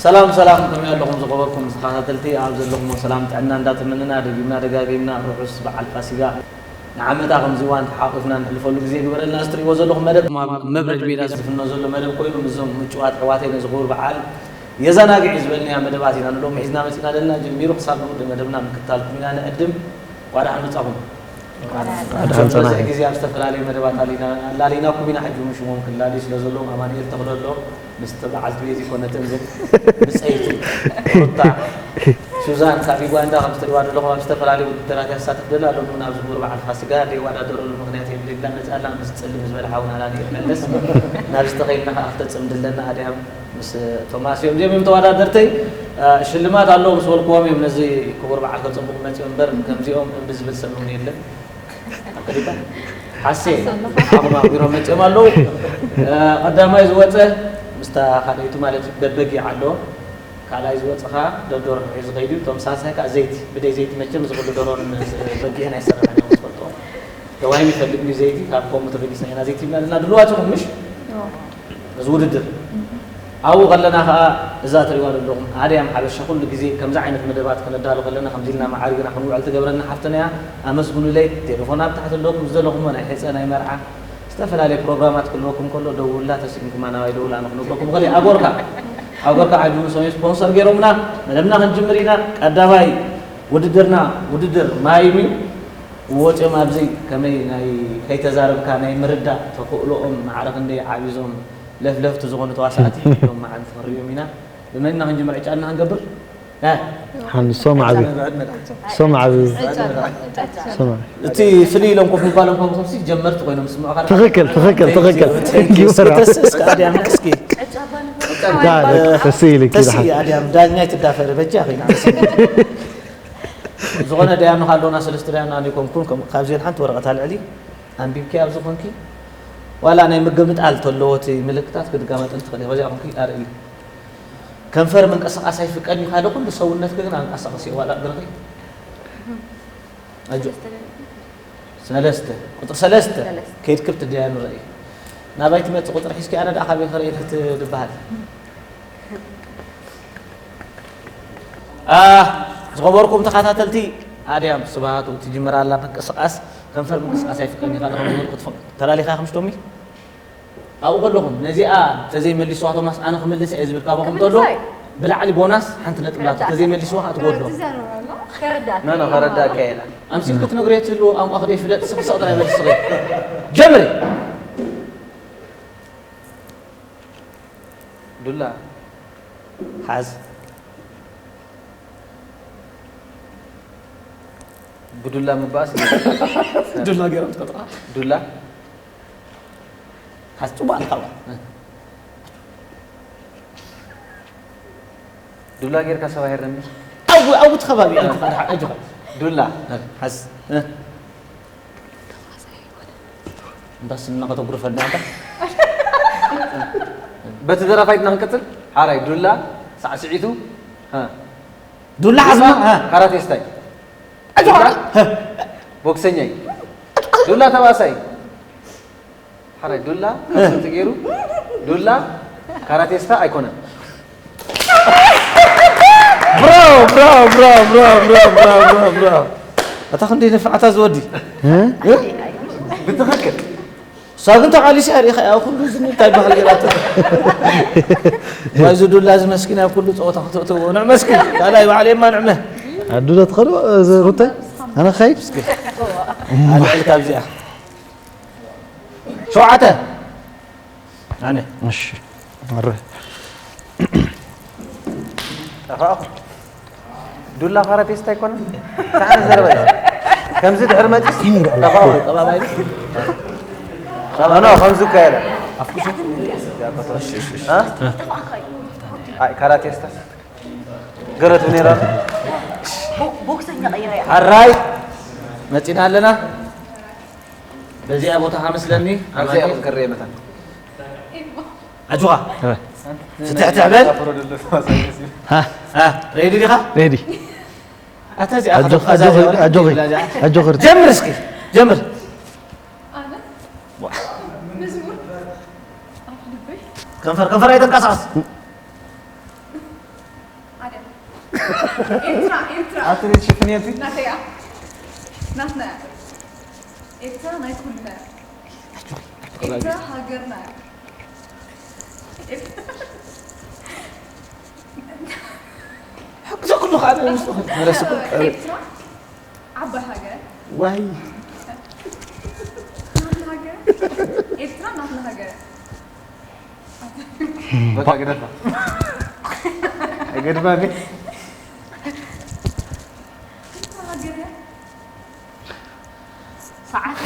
ሰላም ሰላም፣ ከመይ ኣለኹም ዝኸበርኩም ተኸታተልቲ? ኣብ ዘለኹሞ ሰላም ጥዕና እንዳተመነና፣ ደጊምና ደጋጊምና ርሑስ በዓል ፋሲጋ ንዓመታ ከምዚ እዋን ተሓቑፍና ንሕልፈሉ ግዜ ይግበረልና። እትሪእዎ ዘለኹም መደብ ኣብ መብረድ ሜዳ ዝፍኖ ዘሎ መደብ ኮይኑ፣ ምስዞም ምጭዋት ኣሕዋተይ ነዚ ክቡር በዓል የዘናግዕ እዩ ዝበልናዮ መደባት ኢና ንሎሚ ሒዝና መፂና ዘለና። ጀሚሩ ክሳብ ንውድእ መደብና ምክታልኩም ኢና ንዕድም። እንኳዕ ደሓን መጻኹም። እንኳዕ ደሓን ኣብዚ በዝሒ ጸናሕኩም። ግዜ ኣብ ዝተፈላለዩ መደባት ኣሊና-፣ ኣላሊናኩም ኢና። ሕጂ እውን ሽሞም ክላለዩ ስለ ዘለዎም ኣማኑኤል ተኽለ ኣሎ፣ ምስቲ በዓልቲ ቤት ይኮነትን ግን ብጸይቲ ሩታ ሱዛን ካብ ዩጋንዳ ከም ትሪእዋ ዘለኹም ኣብ ዝተፈላለዩ ውድድራት እያ ትሳተፍ ዘላ። ሎሚ እውን ኣብዚ ክቡር በዓል ፋሲጋ ዘይወዳደረሉ ምኽንያት የብሉ ይብላ መጻ ኣላ። ምስ ጸልም ዝበለ ሓውና ኣላኒ ይመለስ። ናብዚ ተኸይድና ከኣ ክተጽምድለና ኣድያም ምስ ቶማስ እዮም። እዚኦም እዮም ተወዳደርተይ። አ፣ ሽልማት ኣለዎ ምስ በልክዎም እዮም ነዚ ክቡር በዓል ከጸብቑ መጺኦም እምበር ከምዚኦም እምቢ ዝብል ሰብ እውን የለን። ኣቀዲታ ሓሴ ሓሴ ኣለኻ። ሓቑም ኣኽቢሮም መጺኦም ኣለዉ። አ፣ ቀዳማይ ዝወጸ ምስታ ካልኣይቱ ማለት እዩ በበጊዕ ኣሎ። ካልኣይ ዝወጸ ኸኣ ደርደር ሒዙ ኸይዱ። እቶም ሳልሳይ ከኣ ዘይቲ፣ ብደይ ዘይቲ መቸም ዝኽሉ ደሮን በጊዕን ኣይሰርሕን እዮም ዝፈልጦ። ተዋሂቡ ይፈልጥ እዩ ዘይቲ፣ ካብ ኮሙ ተበጊስና ኢና ዘይቲ ይብላ ዘለና። ድልዋት ኢኹም ምሽ? እዎ። እዚ ውድድር ኣብኡ ከለና ኸኣ እዛ ትሪእዋ ዘለኹም ኣድያም ሓበሻ ኩሉ ግዜ ከምዚ ዓይነት መደባት ከነዳሉ ከለና ከምዚ ኢልና መዓሪግና ክንውዕል ትገብረና ሓፍትና እያ። ኣመስግኑለይ። ቴሌፎን ኣብ ታሕቲ ኣለኩም፣ ዝደለኹሞ ናይ ሕጸ፣ ናይ መርዓ፣ ዝተፈላለየ ፕሮግራማት ክህልወኩም ከሎ ደውሉላ፣ ተስኢንኩማ ናባይ ደውሉ፣ ኣነ ክነግረኩም እኽእል እየ። ኣጎርካ፣ ኣጎርካ ዓጅቡ ሰብኣይ ስፖንሰር ገይሮምና፣ መደብና ክንጅምር ኢና። ቀዳማይ ውድድርና ውድድር ማይም እዩ። ወፂኦም ኣብዚ ከመይ ናይ ከይተዛረብካ ናይ ምርዳእ ተኽእሎኦም ማዕረ ክንደይ ዓቢዞም ለፍለፍቲ ዝኾኑ ተዋሳእቲ ሎማዓንቲ ክንርእዮም ኢና። ብመን ኢና ክንጅምር ዕጫና ክንገብር? እ? ሓን ሶም ዓቢ። ሶም ዓቢ። ሶም ዓቢ። እቲ ፍልይ ኢሎም ኮፍ ምባሎም ከምዚ ጀመርቲ ኮይኖም ዝስምዑኻ። ትኽክል፣ ትኽክል፣ ትኽክል። Thank you። እስኪ ተስ-፣ እስኪ ኣድያም እስኪ። ዳ፣ ዳ፣ ተስ ኢልኪ ተስ ዳ። ኣድያም ዳኛ ኣይትዳፈሪ በጃኺ። ዝኾነ ዳያኑ ካሎና ሰለስተ ዳያኑ ኣነ ይኮንኩን ከም-፣ ካብዚአን ሓንቲ ወረቐት ኣልዕሊ ኣንቢብኪ ኣብዚ ኮንኪ ዋላ ናይ ምግምጣል ተለዎ እቲ ምልክታት ክድጋመጠን ትኽእል እየ። በዚኣ ኮንኪ ኣርእሊ። ከንፈር ምንቅስቓስ ኣይፍቀድን እዩ፣ ካልእ ኩሉ ሰውነትኪ ግን ኣንቀሳቕስዮ ዋላ እግርኺ። ኣጆ። ሰለስተ፣ ቁፅሪ ሰለስተ ሰለስተ። ከይድኪ ብትደያኑ ረእይ። ናባይ ትመፅእ ቁፅሪ ሒዝኪ ኣነ ደኣ ካበይ ክርእየኪ ትበሃል። አ፣ ዝኸበርኩም ተኸታተልቲ፣ ኣድያም ስብሃቱ ትጅምር ኣላ ምንቅስቓስ፣ ከንፈር ምንቅስቓስ ኣይፍቀድን እዩ፣ ካልእ ከም ዝብል ክትፈ-፣ ተላሊኻ ኢኻ ምሽ ቶሚ? ኣብኡ ከለኹም ነዚኣ ተዘይመሊስዋ ቶማስ ኣነ ክምልስ እየ ዝብል ካባኹም ተሎ ክምልሳ እዩ። ብላዕሊ ቦናስ ሓንቲ ነጥቢ ናቱ ተዘይመሊስዋ ከዓ ትጎድሎ። ክርዳእ። ኖ፣ ኖ፣ ከረዳእካ እየ ኢላ። ኣምሲልኪ ትነግርዮ ትህልዎ ቋንቋ ክደይ ፍለጥ ስቕ ስቕ ጥራይ መልስኺ። ጀምሪ። ዱላ። ሓዝ። ብዱላ ምባእስ። ዱላ ገይሮም ትቀጥዓ። ዱላ። ሓዝ ጽቡቕ ኣለኻ። ዱላ ጌርካ ሰብ ኣይረምን። ኣው፣ ኣው፣ እቲ ከባቢ፣ ኣው፣ ኣው፣ ኣው። ዱላ። ሓዝ። እምባስ እና ከተጉርፈልና ኣንታ። በቲ ዘራፋይትና ክንቀጽል። ሓራይ ዱላ ሳዕስዒቱ። ሃ። ዱላ ሓዝና፣ ሃ። ካራቴ ስታይ። ኣጆኻ። ዱላ ቦክሰኛይ። ዱላ ተባሳይ። ሓራይ ዱላ ስንት ገይሩ? ዱላ ካራቴስታ ኣይኮነን። ብራቮ፣ ብራቮ፣ ብራቮ። ኣታ ክንደይ ነፋዕታ ዝወዲ። እ? ብትኽክል። እሳ ግን ተቓሊሳ እያ፣ ርኢኻ እያ፣ ኩሉ እዚ እንታይ በሃል ገይራቶ። ዋይ፣ እዚ ዱላ እዚ መስኪን ኣብ ኩሉ ጸወታ ክተእትዎ። ንዕ መስኪን፣ ካልኣይ በዓል የማ ንዕመ። ኣዱ ዶ ትኸዶ፣ እዚ ሩተ? ኣነ ክኸይድ? ኣልዕል ካብዚኣ። ሸውዓተ። ኣነ። እሺ። መረ። ጠፋእኹ። ዱላ ካራቴስታ ኣይኮነን? ሳዕኒ ዘረባ እዩ። ከምዚ ድሕሪ መጺስ ጠፋእኹ። ጠባባይ። ኖ፣ ኖ፣ ከምዚ እኮ የለ። እሺ፣ እሺ፣ እሺ። እ? ኣይ፣ ካራቴስታ። ገረቱ ነይራ። ቦ-፣ ቦክሰኛ ቀይራ እያ። ሓራይ መጺና ኣለና። በዚኣ ቦታ ከመስለኒ። ኣብዚኣ ኣማኑኤል። ክርኢ መታን። ኣጆኻ። እ። ትሕትሕ በል። ሃ፣ ሃ፣ ሬዲ ዲኻ? ሬዲ። ኣታ እዚኣ ኣጆኺ፣ ክትፋዛ ኣጆኺ፣ እዚኣ ወላ ኣጆኺ፣ እዚኣ። ኣጆኺ። ጀምር እስኪ፣ ጀምር። ኣነ? ዋ። መዝሙር? ኣፍ ልበይ? ከንፈር፣ ከንፈር ኣይተንቀሳቐስ። ኤርትራ፣ ኤርትራ። ኣቲ ሽፍንየቲ? ናተያ። ናትና። ኤርትራ ናይ ኩልና። ኤርትራ ሃገርና። ኤርትራ። ሕግዘ ኩሉ ኻል። ኤርትራ ዓባይ ሃገር። ዋይ። ናትና ሃገር። ኤርትራ ናትና ሃገር። በቃ ግደፋ። አይገድማ ግን። ናትና ሃገር። ሰዓት።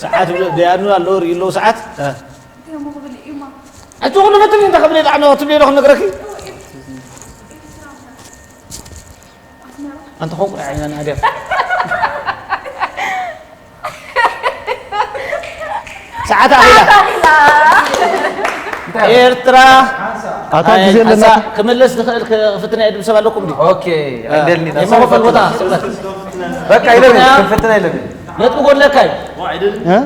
ሰዓት ብሎ ደያኑ ኣሎ፣ ርእዩ ኣለዉ ሰዓት። እንታይ እሞ ክብል እዩማ? ኣቲ ኩሉ ፈትኒ እንተ ክብል የጣዕሚ ክትብል የለ ክነግረኪ። ኣንቲ ኾንቁ ዓይና ናድያ። ሰዓት ኣኺላ። ኤርትራ። ኣታ ግዜ ኣለና። ክምልስ ዝኽእል ክፍትና የድም ሰብ ኣለኩም ድዩ? ኦኬ፣ ዕደልኒ። የመኸፈል ቦታ ስበት። በቃ፣ ኢለኒ፣ ክፍትና ኢለኒ። ነጥቢ ጎድለካ እዩ። እ?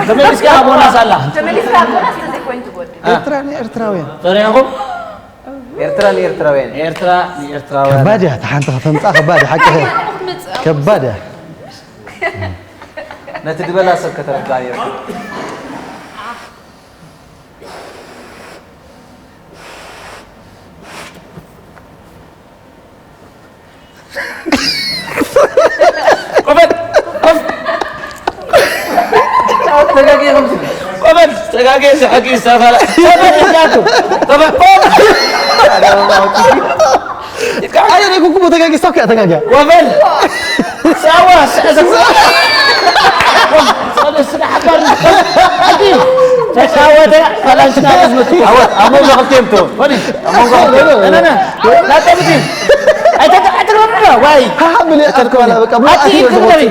ተመሊስካ ኣብ ቦናስ ኣላ። ተመሊስካ ኣብ ቦናስ ተዘይ ኮይኑ ትጎድል። እ። ኤርትራ ንኤርትራውያን። ፈሪሕኩም? ኤርትራ ንኤርትራውያን። ኤርትራ ንኤርትራውያን። ከባድ እያ፣ እታ ሓንቲ ከተምጻ ከባድ እያ፣ ሓቂ እያ። ከባድ እያ። ነቲ ዝበላ ሰብ ከተረዳ እየ። ቆፈል! ቆፍ! ተጋጊኹም። ቆፈል! ተጋጊ፣ እዚ ሕጊ ዝተፈላ-፣ ቆፈል ኢልካኩም። ቆፈል! ቆፍ! ኣነ እኮ እኮ ተጋጊ፣ ስታክ እያ ተጋጊያ። ቆፈል! ሳዋ፣ ስዕስዕ! ቆፍ! ጸሎት ስለ ሓባር። ሕጊ! ተጻወተ፣ ፈላንችና ዝመቱ። ኣወት፣ ኣብ መንጎ ክልቲኦም ትሆን። ወዲ! ኣብ መንጎ ክልቲኦም። ና፣ ና፣ ና። ና፣ ጠብቂ። ኣይተ-፣ ኣይተግረምና፣ ዋይ። ሃ፣ ሃ፣ ምን ያህል ከበላ፣ በቃ፣ ምን አቲ ያህል ይትግረሚ።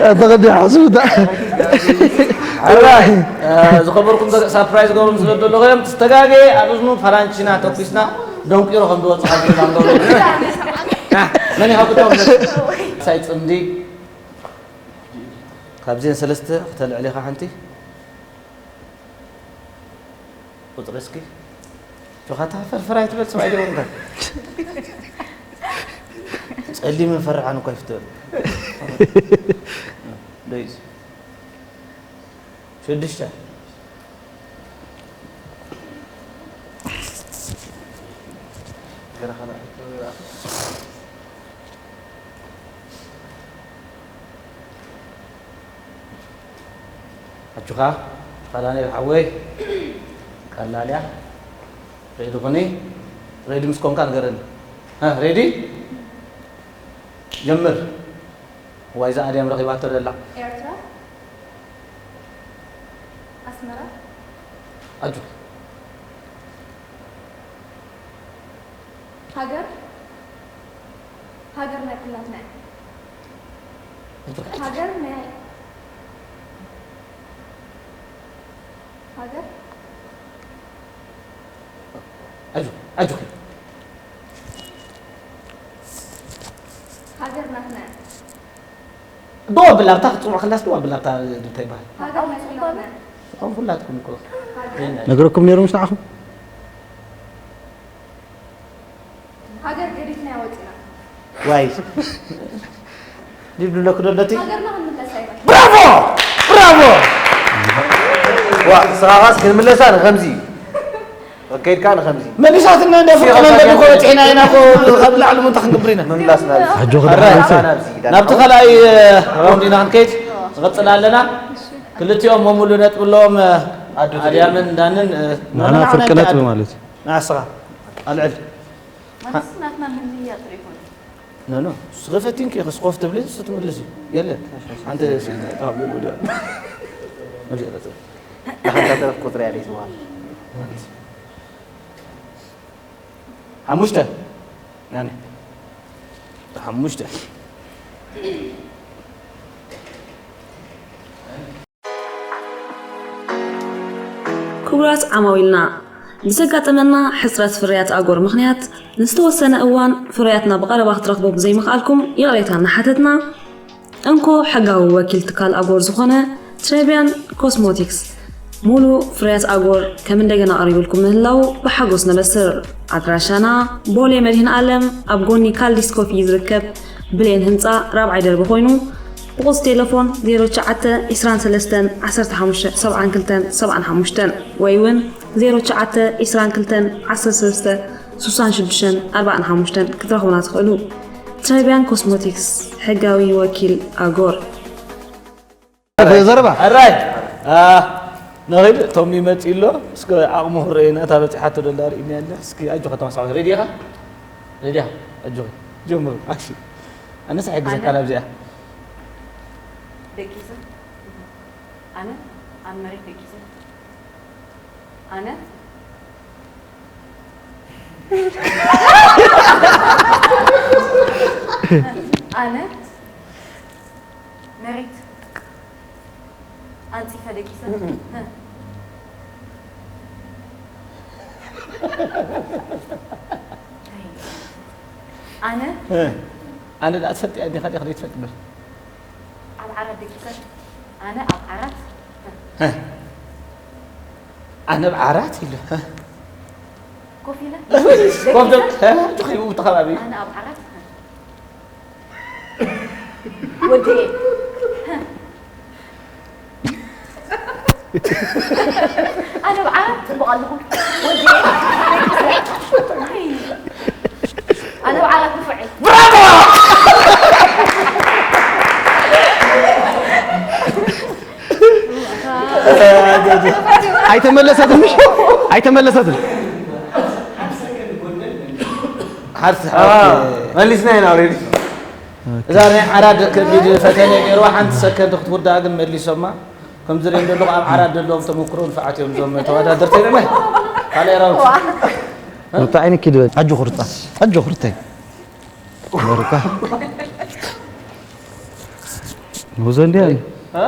ኣታ ቐዲ ሓስቡ ዳ። ሕራይ። እ፣ ዝኸበርኩም ደቂ ሳፕራይዝ ገብሮም ስለ ዘለኹ እዮም። ዝተጋገየ ኣብ እዝኑ ፈራንችና ተኩስና ደንቂሮ ከም ዝወጽእ ካብ ዝብል ኣንበሩ። እ፣ መን ይሃብቶም? ሳይ ጽምዲ ካብዘን ሰለስተ ክተልዕል ኢኻ ሓንቲ። ቁጽሪ እስኪ። ጆኻታ ፈርፈር ኣይትበል፣ ሰብኣይ ዶ ወንበር? ጸሊምን ፈርሓን እኮ ይፍተሉ። ደይስ። ሽዱሽተ። ገና ኻና። ኣጆኻ፣ ፋላኔል ሓወይ፣ ቀላል እያ። ሬዲ ኩኒ። ሬዲ ምስ ኮንካ ንገረኒ። እ፣ ሬዲ? ጀምር። ዋይ፣ እዛ ኣድያም ረኺባቶ ደላ። ኤርትራ? ኣስመራ? ኣጆኻ። ሃገር፣ ሃገር ናይ ኩላትና እያ። ሃገር ናይ፣ ሃገር፣ ኣጆ-፣ ኣጆኺ። ሃገር ናትና እያ። ዶ ብላብታ ክትጽውዕ ከላስ ዶ ብላብታ እንታይ ይበሃል? ሃገር ናይ ኩላትና። ኣብ ኩላትኩም እኮ። ሃገር። ነግረኩም ነይሩ ምስ ንዓኹም? ሃገር ገዲፍናያ ወጺና። ዋይ። ዲብ ድብለኩ ዶ ነቲ? ሃገርና ክንምለሳ ኢና። ብራቮ! ብራቮ! ዋ፣ ስኻኻስ ክንምለሳ ንኸምዚ እዩ። ከይድካ ንኸምዚ። መሊሳትና እንደ ፍርቂ መንገዲ እኮ በጺሕና ኢና እኮ ካብ ላዕሊ ምንታ ክንገብር ኢና። ምምላስ ናብዚ። ኣጆኺ ኣራይ፣ ደሓን ናብዚ፣ ዳን ናብቲ ካልኣይ ራውንድ ኢና ክንከይድ ንቐጽል ኣለና። ክልቲኦም መሙሉ ነጥቢ ኣለዎም፣ ኣዱ ትብል። ኣድያምን ዳንን፣ ንሕና ንሕና ፍርቂ እንታይ ነጥቢ ኣዱ? ማለት እዩ። ንዓስኻ ኣልዕል። ማለት ናትና ህንያ ጥሪ ይኾነ። ኖ፣ ኖ። ስኸ ፈቲንኪ ኢኺ ስኮፍ ትብሊ፣ ንሱ ትምልስ እዩ። የለ። ሓንቲ ስ-፣ ኣብ ልዕሊ ወዲያ። ወዲያ ቀጽል። ንሓንታ ተረፍ ቁጽሪ እያ ደይትበሃል። ሓሙሽተ። ናኒ። ሓሙሽተ። ክቡራት ዓማዊልና፣ ብዘጋጠመና ሕጽረት ፍርያት ኣጎር ምኽንያት፣ ንዝተወሰነ እዋን ፍርያትና ብቐረባ ክትረኽቡ ብዘይምኽኣልኩም ይቕሬታ እናሓተትና፣ እንኮ ሕጋዊ ወኪል ትካል ኣጎር ዝኾነ ትሬቢያን ኮስሞቲክስ ሙሉ ፍርያት ኣጎር ከም እንደገና ቀሪቡልኩም ምህላው ብሓጎስ ነበስር። ኣድራሻና ቦሌ መድህን ዓለም ኣብ ጎኒ ካልዲስ ኮፊ ዝርከብ ብሌን ህንፃ ራብዓይ ደርቢ ኮይኑ ብቑፅ ቴሌፎን ዜሮ ትሽዓተ ዕስራን ሰለስተን ዓሰርተ ሓሙሽተ ሰብዓን ክልተን ሰብዓን ሓሙሽተን ወይ እውን ዜሮ ትሽዓተ ዕስራን ክልተን ዓሰርተ ሰለስተ ሱሳን ሽዱሽተን ኣርባን ሓሙሽተን ክትረኽቡና ትኽእሉ። ትራይቢያን ኮስሞቲክስ፣ ሕጋዊ ወኪል ኣጎር። ዘረባ። ኣራይ። ንኸይድ ቶም ይመጽእ ኣሎ። እስከ ዓቕሙ ክረአየና፣ እታ በጺሓቶ ደላ ርእይኒ ኣለ። እስኪ ኣጆኻ ተማሳዖ። ሬዲ ኢኻ? ሬዲ ኢኻ? ኣጆኺ። ጀምሩ። ኣክሽን። ኣነስ ሕግዘካ ኣነ ናብዚኣ። ደቂሰ። ኣነ ኣብ መሬት ደቂሰ። ኣነ ኣነ መሬት ኣንጺፈ ደቂሰ። ኣነ ኣነ ደኣ ትፈልጥ እያ፣ ዲኻ ዲኻ ዘይትፈልጥ እምበር። ኣብ ዓራት ደቂሰ። ኣነ ኣብ ዓራት። ኣነ ኣብ ዓራት ኢሉ። ኮፍ ኢለ። ኮፍ ዶ-፣ ደቂሰ። ተኸይቡ ተኸባቢ። ኣነ ኣብ ዓራት። ወዲ። ኣነ ኣብ ዓራት ጽቡቕ ኣለኹ። ወዲ። ኣነ ኣብ ዓራት ንፉዕ እየ። ብራቮ! ኣይተመለሰትን፣ ምሽ? ኣይተመለሰትን። ሓርስ፣ አ፣ ኦኬ። መሊስና ኢና ኦሬዲ። እዛ ናይ ዓራድ ከቢድ ፈተነ ነይርዋ፣ ሓንቲ ሰከንድ ክትውዳእ ግን መሊሶማ። ከም ዝርእዮም ዘለኹ ኣብ ዓራድ ዘለዎም ተመክሮ ንፋዓት እዮም እዞም ተወዳደርቲ። ካልኣይ ራውንድ። ሩታ ዓይኒ ኪድ በል። ኣጆ ሩታ። ኣጆ ሩተይ። በርካ። ኑዞ እንዲያ። እ?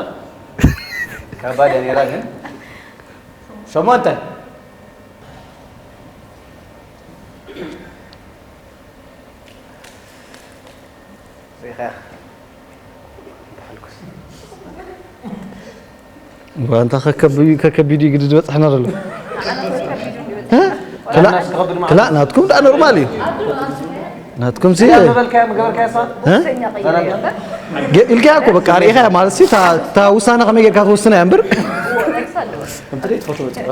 ከባድ እያ ነይራ ግን። ሸሞንተ። ሪኢኻ። ባንታ ከከቢ-፣ ከከቢዱ እዩ ግድድ በጽሕና ዘሎ። እ? ክላእ፣ ክላእ ናትኩም ደኣ ኖርማል እዩ። ናትኩም ሲ ያ ዝበልካዮ ምገበርካዮ እሳ? እ? ገ-፣ ኢልካያ እኮ በቃ ርኢኻያ ማለት ሲ፣ እታ፣ እታ ውሳነ ከመይ ጌርካ ትወስና እያ እምበር። ከምቲ ደይ ትፈትዎ ጽባ።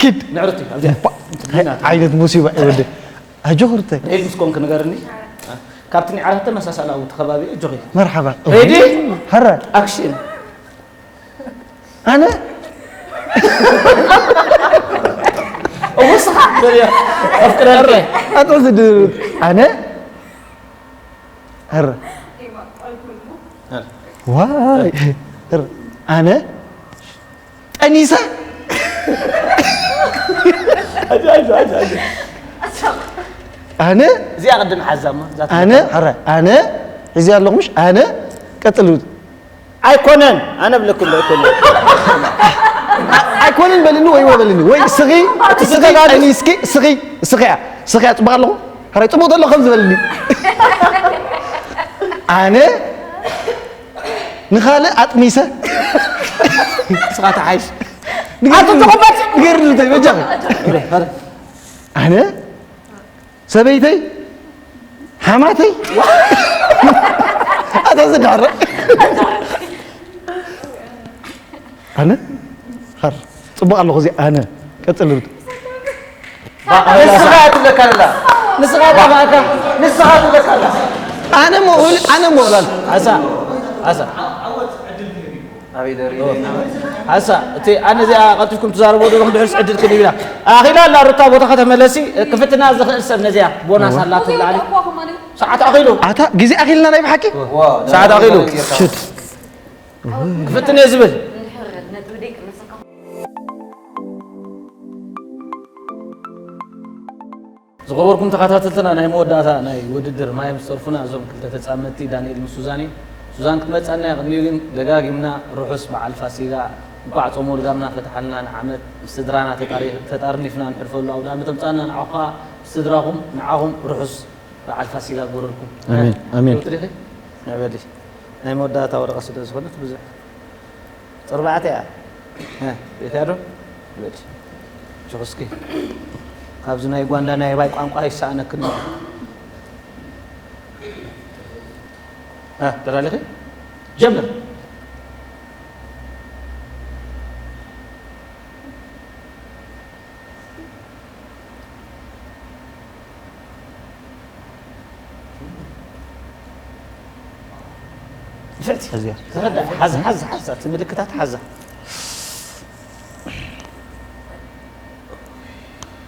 ኪድ። ንዕርቱ ኣብዚኣ። ባ-፣ እንታይ ዓይነት ሙሲባ እዩ ወዲ? ኣጆኺ ሩተይ። ሬዲ ምስ ኮንክ ንገርኒ። ካብቲ ናይ ዓራት ተመሳሳሊ ኣብኡ ተኸባቢ ኣጆኺ። መርሓባ። ሬዲ? ሀረ። ኣክሽን። ኣነ? እወ፣ ስኻ። ኣፍቅረልኪ። ኣቶ ዝድ-፣ ኣነ? ሀረ። ሀረ። ዋይ። ሀረ። ኣነ? ጠኒሰ? ኣጆ፣ ኣጆ፣ ኣጆ፣ ኣጆ። ኣነ? እዚኣ ቅድም ሓዛማ፣ እዛ ኣነ? ትመጣ። ኧረ፣ ኣነ? ሒዘያ ኣለኹ ምሽ? ኣነ? ቀጽል። ኣይኮነን፣ ኣነ ብለኩም ኣይኮነን። ኣ-፣ ኣይኮነን በልኒ ወይ በልኒ። ወይ ስኺ፣ እቲ ስኺ፣ ዝተጋገ- ጠኒስኪ፣ ስኺ፣ ስኺ እያ። ስኺ እያ፣ ጽቡቕ ኣለኹ? ሕራይ ጽቡቕ ዘለኹ ከም ዝበልኒ። ኣነ? ንኻልእ ኣጥኒሰ። ንስኻ ተሓይሽ። ንገርኒ፣ ኣቶ ተቐባል። ንገርኒ እንታይ በጃኺ? ኣነ ሰበይተይ ሓማተይ ኣታ ዝዳረ። ኣነ ኸር ጽቡቕ ኣለኹ እዚ ኣነ ቀጽል። ንስኻ እያ ትብለካ ኣላ። ንስኻ እያ ትብለካ። ንስኻ ትብለካ ኣላ። ኣነ ሞ-፣ ኣነ ሞባል። ኣሳ፣ ኣሳ። ኣሳ፣ እቲ ኣነ እዚኣ ቀልጢፍኩም ትዛረብዎ ዘለኹም ድሕርስ ዕድል ክንህብ ኢና። ኣኺላ ኣላ ሩታ፣ ቦታኻ ተመለሲ። ክፍትና ዝኽእል ሰብ ነዚኣ ቦናስ ኣላ ትብላ ኣለ። ሰዓት ኣኺሉ። ኣታ ግዜ ኣኺልና ናይ ብሓቂ? ዋ፣ ሰዓት ኣኺሉ። ሽት። ክፍትን እየ ዝብል። ዝኸበርኩም ተኸታተልትና፣ ናይ መወዳእታ ናይ ውድድር ማይ ምስ ጸርፉና፣ እዞም ክልተ ተጻመድቲ ዳንኤል ምስ ሱዛን እዮም። ሱዛን ክትመጸና እያ፣ ቅድሚኡ ግን ደጋጊምና ርሑስ በዓል ፋሲጋ፣ እንቋዕ ጾመ ልጋምና ፈትሓልና፣ ንዓመት ምስ ስድራና ተጣሪ-፣ ተጣርኒፍና ንሕልፈሉ ኣውደ ኣመት ኣምጻና፣ ንዓኹ ኸኣ ምስ ስድራኹም ንዓኹም ርሑስ በዓል ፋሲጋ ግበረልኩም። ኣሜን፣ ኣሜን። ትሪኺ ንዕበሊ ናይ መወዳእታ ወረቐት ስለ ዝኾነት ብዙሕ ጥርባዕተ እያ። እ፣ ቤትያ ዶ? በል። ችኹስኪ። ካብዚ ናይ ጓንዳ ናይ ህባይ ቋንቋ ይሰኣነክን እዩ። እ፣ ተዳሊኺ? ጀምር። ንፍዕቲ። እዚኣ። ተረዳእ። ሓዛ፣ ሓዛ፣ ሓዛ። እቲ ምልክታት ሓዛ።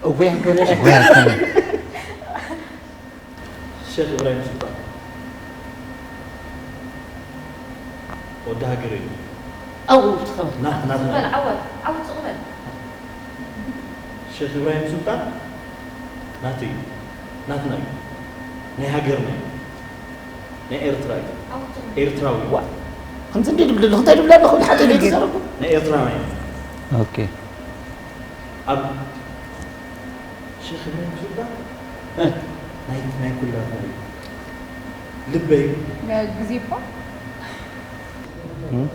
እወ፣ ኣይኮነ። እወ፣ ኣይኮነ። ሸኽ ኢብራሂም ሱልጣን። ወዲ ሃገር እዩ። ኣው፣ ትኸም። ናት-፣ ናትና እዩ። በል፣ ዓወት፣ ዓወት፣ ስቕ በል። ሸኽ ኢብራሂም ሱልጣን ናተይ እዩ። ናትና እዩ። ናይ ሃገርና እዩ። ናይ ኤርትራ እዩ። ዓወት፣ ስቕ በል። ኤርትራዊ እዩ። ዋ፣ ከምዚ እንዲ ድብል ኣለኹ፣ እንታይ ድብል ኣለኹ? ሓቂ ድዩ ዝዛረብ? ናይ ኤርትራዊ እዩ። ኦኬ። ኣብ ሸኽ ኢብራሂም ሱልጣን፣ እ፣ ናይ፣ ናይ ኩላትና እዩ። ልበይ። ግዜ እኮ። እም?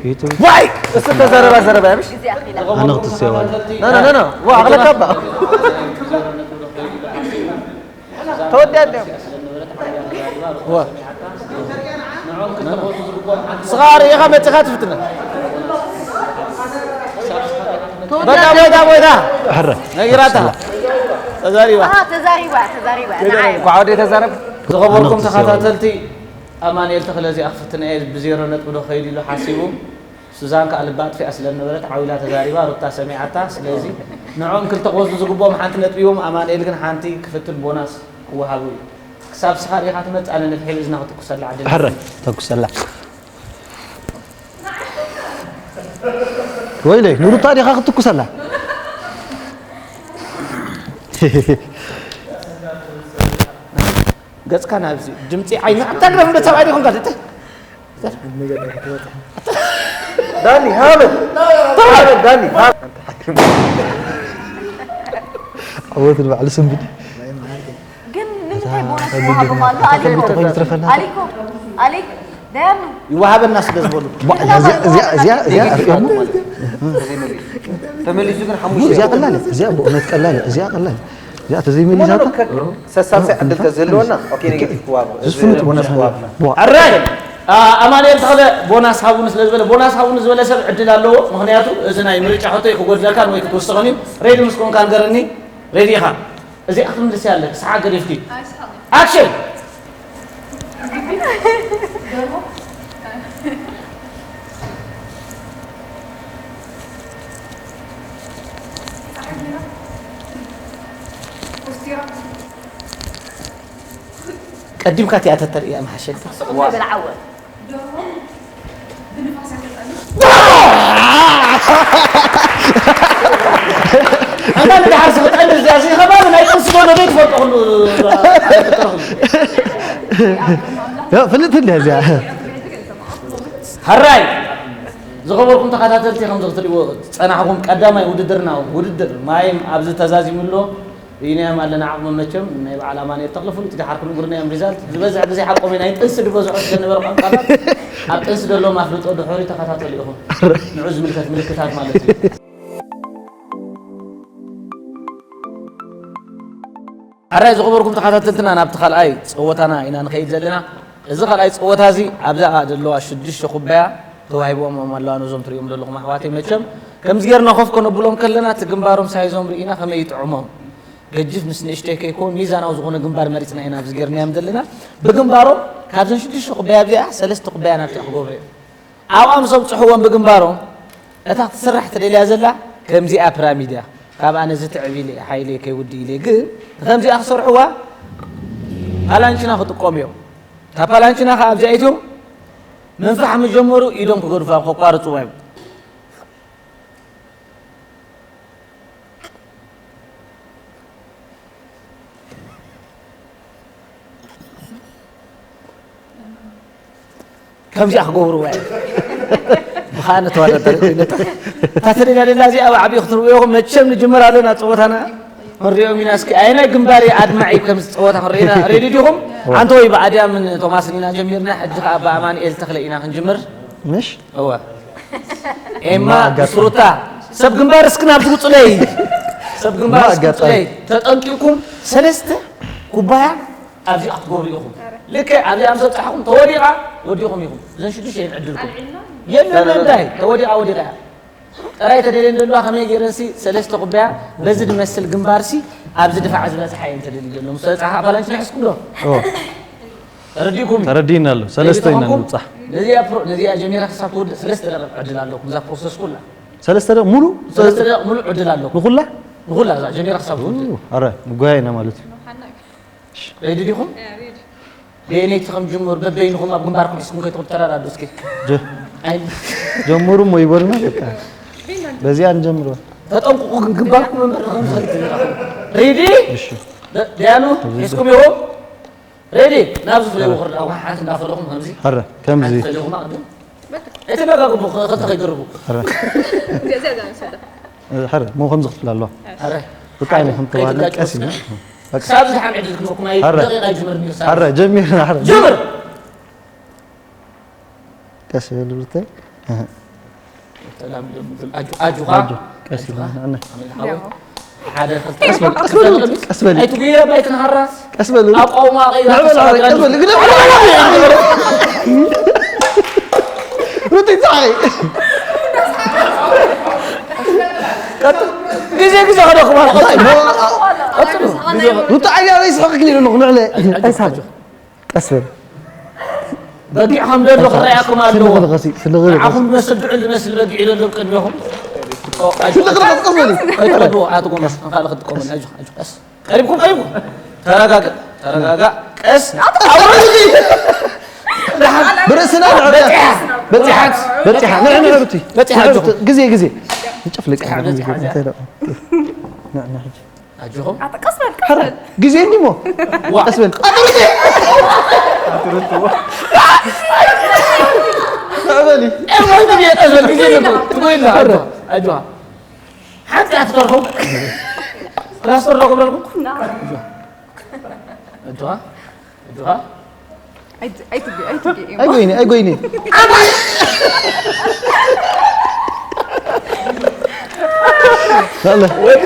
ዩቱብ። ዋይ! እሱ ተዛረባ ዘረባ ያብሽ? ግዜ ኣኺላ። ኣነ ክትስዮ ዋላ። ና፣ ና፣ ና፣ ና። ዋ፣ ኣኽለካ እባ። ተወዲኣ እንዲያ። ዋ። ስኻ ርኢኻ መጺኻ ትፍትና። በቃ፣ ሞይታ፣ ሞይታ። ሕረ። ነጊራታ። ተዛሪባ። ኣሃ፣ ተዛሪባ፣ ተዛሪባ። ንዓይ። እንኳዕ ወደ ተዛረብ። ዝኸበርኩም ኣነ ክትስዮ። ተኸታተልቲ፣ ኣማኑኤል ተኽለ እዚኣ ክፍትና እየ፣ ብዜሮ ነጥቢ ዶ ከይዱ ኢሉ ሓሲቡ። ሱዛን ከኣ ልባ ኣጥፊኣ ስለ ዝነበረት ዓው ኢላ ተዛሪባ፣ ሩታ ሰሚዓታ። ስለዚ ንዕኦም ክልተ ክወስዱ ዝግብኦም ሓንቲ ነጥቢ እዮም፣ ኣማኑኤል ግን ሓንቲ ክፍትን ቦናስ ክወሃቡ እዩ። ክሳብ ስኻ ርኢኻ ትመጽእ፣ ኣነ ንፍሒል እዝና ክትኩሰላ ዕድል ሕረ፣ ይህብ። ተኩሰላ። ወይለይ፣ ንሩታ ዲኻ ክትኩሰላ? ገጽካ ናብዚ ድምጺ ዓይኒ ኣታግረፍ እንደ ሰብኣይ ዲኹም ጋር ዳኒ፣ ሃበል። ሃበል፣ ዳኒ፣ ሃበል። ዓወት ንባዕሉ ስንብድ። ግን ንምንታይ እታ ቦነስ ከቢድ ይወሃቦም ኣሎ? ኣሊኮ። ከቢድ ተኾይኑ ይትረፈና። ኣሊኮ። ኣሊክ። ደያኑ። ይወሃበና ስለ ዝበሉ። ዋ፣ እዚኣ፣ እዚኣ፣ እዚኣ፣ እዚኣ፣ እዚኣ፣ እዚኣ፣ ተመሊሱ ግን ሓሙሽተ እዚኣ ቀላል እያ። እዚኣ ብእውነት ቀላል እያ። እዚኣ ቀላል እያ። እዚኣ ተዘይመሊሳታ። ሰሳብሳይ ዕድል ተዝህልወና፣ ኦኬ፣ ኔጌቲቭ ክዋብ። ዝፍሉጥ ቦነስ ክዋብ። ኣራይ፣ ኣ-፣ ኣማኑኤል ተኽለ ቦናስ ሃቡኒ ስለ ዝበለ፣ ቦናስ ሃቡኒ ዝበለ ሰብ ዕድል ኣለዎ። ምኽንያቱ፣ እዚ ናይ ምርጫ ሕቶ እዩ፣ ክጎድለካን ወይ ክትውስኸን እዩ። ሬዲ ምስ ኮንካ ንገረኒ። ሬዲ ኢኻ? እዚኣ ክትምልስያ ኣለኪ። ሰሓቅ ገዲፍኪ። ኣይስሓቅን። ኣክሽን! ደርሆ። ጸሓይ ጌራ። ኮስቲራ። ቀዲምካ እቲኣ ተተርእያ ምሓሸልካ። ስቕ በል ዓወት። ደርሆ ብንፋስ ኣይትጠልሽ። ኣታ ንድሓር ስኽጠል እዚኣ እዚ ከባቢ ናይ ጥንሲ ዶ ዶ ትፈልጦ ኩሉ። ዮ፣ ፍልጥ እንዲያ እዚኣ። ሃራይ ዝኸበርኩም ተኸታተልቲ፣ ከምዚ ክትሪእዎ ዝጸናሕኩም ቀዳማይ ውድድርና፣ ውድድር ማይም ኣብዚ ተዛዚሙ ኣሎ። ርኢናዮም ኣለና ዓቕሞም። መቸም ናይ በዓል ኣማኑኤል ተኽለ ፍሉጥ ድሓር ክንጉርናዮም ሪዛልት ዝበዝሕ ግዜ ሓቆም እዩ። ናይ ጥንሲ ዝበዝሖ ዝነበረ ቋንቋታት ኣብ ጥንሲ ዘለዎም ኣፍልጦ ድሑር እዩ። ተኸታተሉ ኢኹም። ንዑ ዝምልከት ምልክታት ማለት እዩ። ኣራይ ዝኸበርኩም ተኸታተልትና ናብቲ ካልኣይ ጸወታና ኢና ንኸይድ ዘለና። እዚ ካልኣይ ጸወታ እዚ ኣብዛ ዘለዋ ሽዱሽተ ኩባያ ተዋሂቦም ኣለዋ ነዞም ትሪኦም ዘለኹም ኣሕዋተይ። መቸም ከምዚ ጌርና ኮፍ ከነብሎም ከለና እቲ ግንባሮም ሳይዞም ርኢና ከመይ ይጥዕሞም። ገጅፍ ምስ ንእሽተይ ከይኮን ሚዛናዊ ዝኾነ ግንባር መሪጽና ኢና ኣብዚ ጌርናዮም ዘለና። ብግንባሮም ካብዘን ሽዱሽተ ኩባያ ኣብዚኣ ሰለስተ ኩባያ ናብታ ክገብሩ እዮም። ኣብኣ ምስ ኣምጽሕዎም ብግንባሮም እታ ክትስራሕ ትደልያ ዘላ ከምዚኣ ፒራሚድ እያ። ካብ ኣነ እዚ ትዕብ ኢለ ሓይለ ከይውዲ ኢለ ግን ከምዚኣ ክሰርሕዋ ፓላንችና ክጥቀሙ እዮም። እታ ፓላንችና ከኣ ኣብዚኣ ኢትዮም ምንፋሕ ምስ ጀመሩ ኢዶም ክገድፉ ኣብ ከቋርጽዋ እዮም። ከምዚኣ ክገብርዋ እዮም። ብኸኣ ንተወዳደሪ ኮይነታ። እታ ተደላደላ እዚኣ ኣብ ዓብዪ ክትርእዮ ኢኹም። መቸም ንጅምር ኣለና ጸወታና። ክንሪኦም ኢና እስኪ። ኣየናይ ግንባር ኣድማዒ ከም ዝጸወታ ክንርኢ ኢና። ሬዲ ዲኹም? ኣንተ ወይ ብኣድያምን ቶማስን ኢና ጀሚርና። ሕጂ ከኣ ብኣማኑኤል ተኽለ ኢና ክንጅምር። ምሽ? እወ። ኤማ፣ እማ ኣጋጣሚ። ብስሩታ። ሰብ ግንባር እስኪ ናብዚ ግጹለይ። ሰብ ግንባር እማ እስኪ ኣጋጣሚ። ግጹለይ። ተጠንቂቕኩም ሰለስተ ኩባያ ኣብዚኣ ክትገብሩ ኢኹም። ልክዕ ኣብዚኣ ምስ በጻሕኩም ተወዲቓ ወዲኹም ኢኹም። እዘን ሽዱሽተ እየን ዕድልኩም። የለን እንታይ? ተወዲቓ ወዲቓ እያ። ጥራይ ተደልየን ዘለዋ ከመይ ገይረንሲ ሰለስተ ኩባያ በዚ ዝመስል ግንባርሲ ኣብዚ ድፋዕ ዝበጽሓ እየን ተደልዩ ዘሎ። ምስ በጻሓ ኣባላንች ንሕዝኩም ዶ? ኦ። ተረዲእኩም እዩ? ተረዲእና ኣሎ። ሰለስተ ኢና ተረዲእኩም? ንብጻሕ። ነዚኣ ፕሮ-፣ ነዚኣ ጀሚራ ክሳብ ትውድእ ሰለስተ ደቂቕ ዕድል ኣለኩም። እዛ ፕሮሰስ ኩላ። ሰለስተ ደቂቕ ሙሉ? ሰለስተ ደቂቕ ሙሉ ዕድል ኣለኩም። ንኹላ? ንኹላ እዛ ጀሚራ ክሳብ ትውድእ። ኡ፣ ኣረ፣ ንጓያ ኢና ማለት እዩ። ሬዲ ዲኹም? በየነይቲ ከም ጅምር በበይንኹም ኣብ ግንባርኩም ሒዝኩም ከይትኹም ተረዳዱ እስኪ። ጀ-፣ ኣይ። ጀምሩ እሞ ይበሉና በቃ። በዚኣ ንጀምር። ተጠንቅቑ ግን ግንባርኩም እምበር ንኸም ዝኸይድ ትነግሩ። ሬዲ? እሺ። ደ-፣ ደያኑ ኣብዚ ሒዝኩም ኢኹም? ሬዲ? ናብዚ ፍለይዎ ኸር-፣ ኣብ ሓንቲ እንዳፈለኹም ከምዚ። ኸረ፣ ከምዚ። ሓንቲ ፈለኹማ ቅድም። ኣይትነጋግሙ፣ ኸ-፣ ኸልተ ከይደርቡ። ኸረ። እዚኣ፣ እዚኣ፣ እዚኣ ንሰዳ። ኸረ፣ ሞ ከምዚ ክትብል ኣለዋ። ኸረ። ብቃ ሓንቲ፣ ይኹን ተባለ፣ ከይትጋጭ ቀስ ወስነ። ኢሉ። በቃ። ክሳብ ዝሓም ዕድል ክህበኩም ኣይ-፣ ኸረ። ደቂቕ ኣይጅምርን እዩ፣ ክሳብ ኸረ፣ ጀሚርና፣ ኸረ። ጀምር! ቀስ በል ብርተይ። እህ። ሰላም ሎም፣ ኣጁ-፣ ኣጁኻ። ኣጁ፣ ቀስ ኣጁኻ። ኢልና፣ ኣነ። ኣሜን፣ ሓወይ። ያው። ሓደ፣ ክልተ፣ ቀስ በል፣ ቀስ በል፣ ቀስ በል። ኣይትጉየ፣ ኣይትንሃራስ። ቀስ በል። ኣቋውማ ቀይራ ንዕበል፣ ተሰዓት ቀስ በል። ግደ-፣ ሩቲ፣ ጸሓይ። ቀጥል። ግዜ፣ ግዜ ከደኹም፣ ቀጥል። ቀጥል። ሩቲ፣ ዓይኒ ኣበይ ስሕቕክ ነይሩ ኣለኹ፣ ንዕለ። ኣጁ፣ ኣይሳብ። ኣጁ። ቀስ በል። በጊዕ ከም ዘሎ ክረኣየኩም ኣለዎ። ስልኽ ልኸሲ፣ ስልኽ ልኸሲ። ንዓኹም ዝመስል ድዑል ዝመስል በጊዕ ዘሎ ቅድሚኹም። ስልኽ ልኸሲ፣ ቀስ በል። ኣይትቐድዎ፣ ኣትጎመስ፣ ንኻልእ ክትጥቀሙ። ኣጆ፣ ኣጆ፣ ቀስ። ቀሪብኩም፣ ቀሪብኩም። ተረጋጋ፣ ተረጋጋ። ቀስ። ብርእስና ንዕበያ። በጺሓት። በጺሓት። በጺሓ። ንዕ፣ ንዕ፣ ሩቲ። በጺሓ፣ ንዕ፣ ኣጆኹም። ሩቲ። ግዜ፣ ግዜ። ንጨፍልቅ። በጺሓ፣ በጺሓ፣ በጺሓ። ንዕ፣ ንዕ፣ ሕጂ። ኣጆኹም። ኣታ ቀስ በል፣ ቀስ ሐረ፣ በል። ግዜ እንዲሞ። ዋ። ቀስ በል። ኣትሩቲ። ኣትሩቲ። በሊ። ኤርሞን ግዜ ቀስ በል፣ ግዜ ኣለኩም። ትጎይና፣ ሐረ። ኣጆ፣ ኣጆ። ሓንቲ ኣትተርፎም። ፕላስተር ዶ ክብለልኩም? ና። ኣጆ። ኣጆ። ኣጆ። ኣይት-፣ ኣይትግ-፣ ኣይትግ-፣ ኣይጎይኒ፣ ኣይጎይኒ። ኣለ። ወዲ፣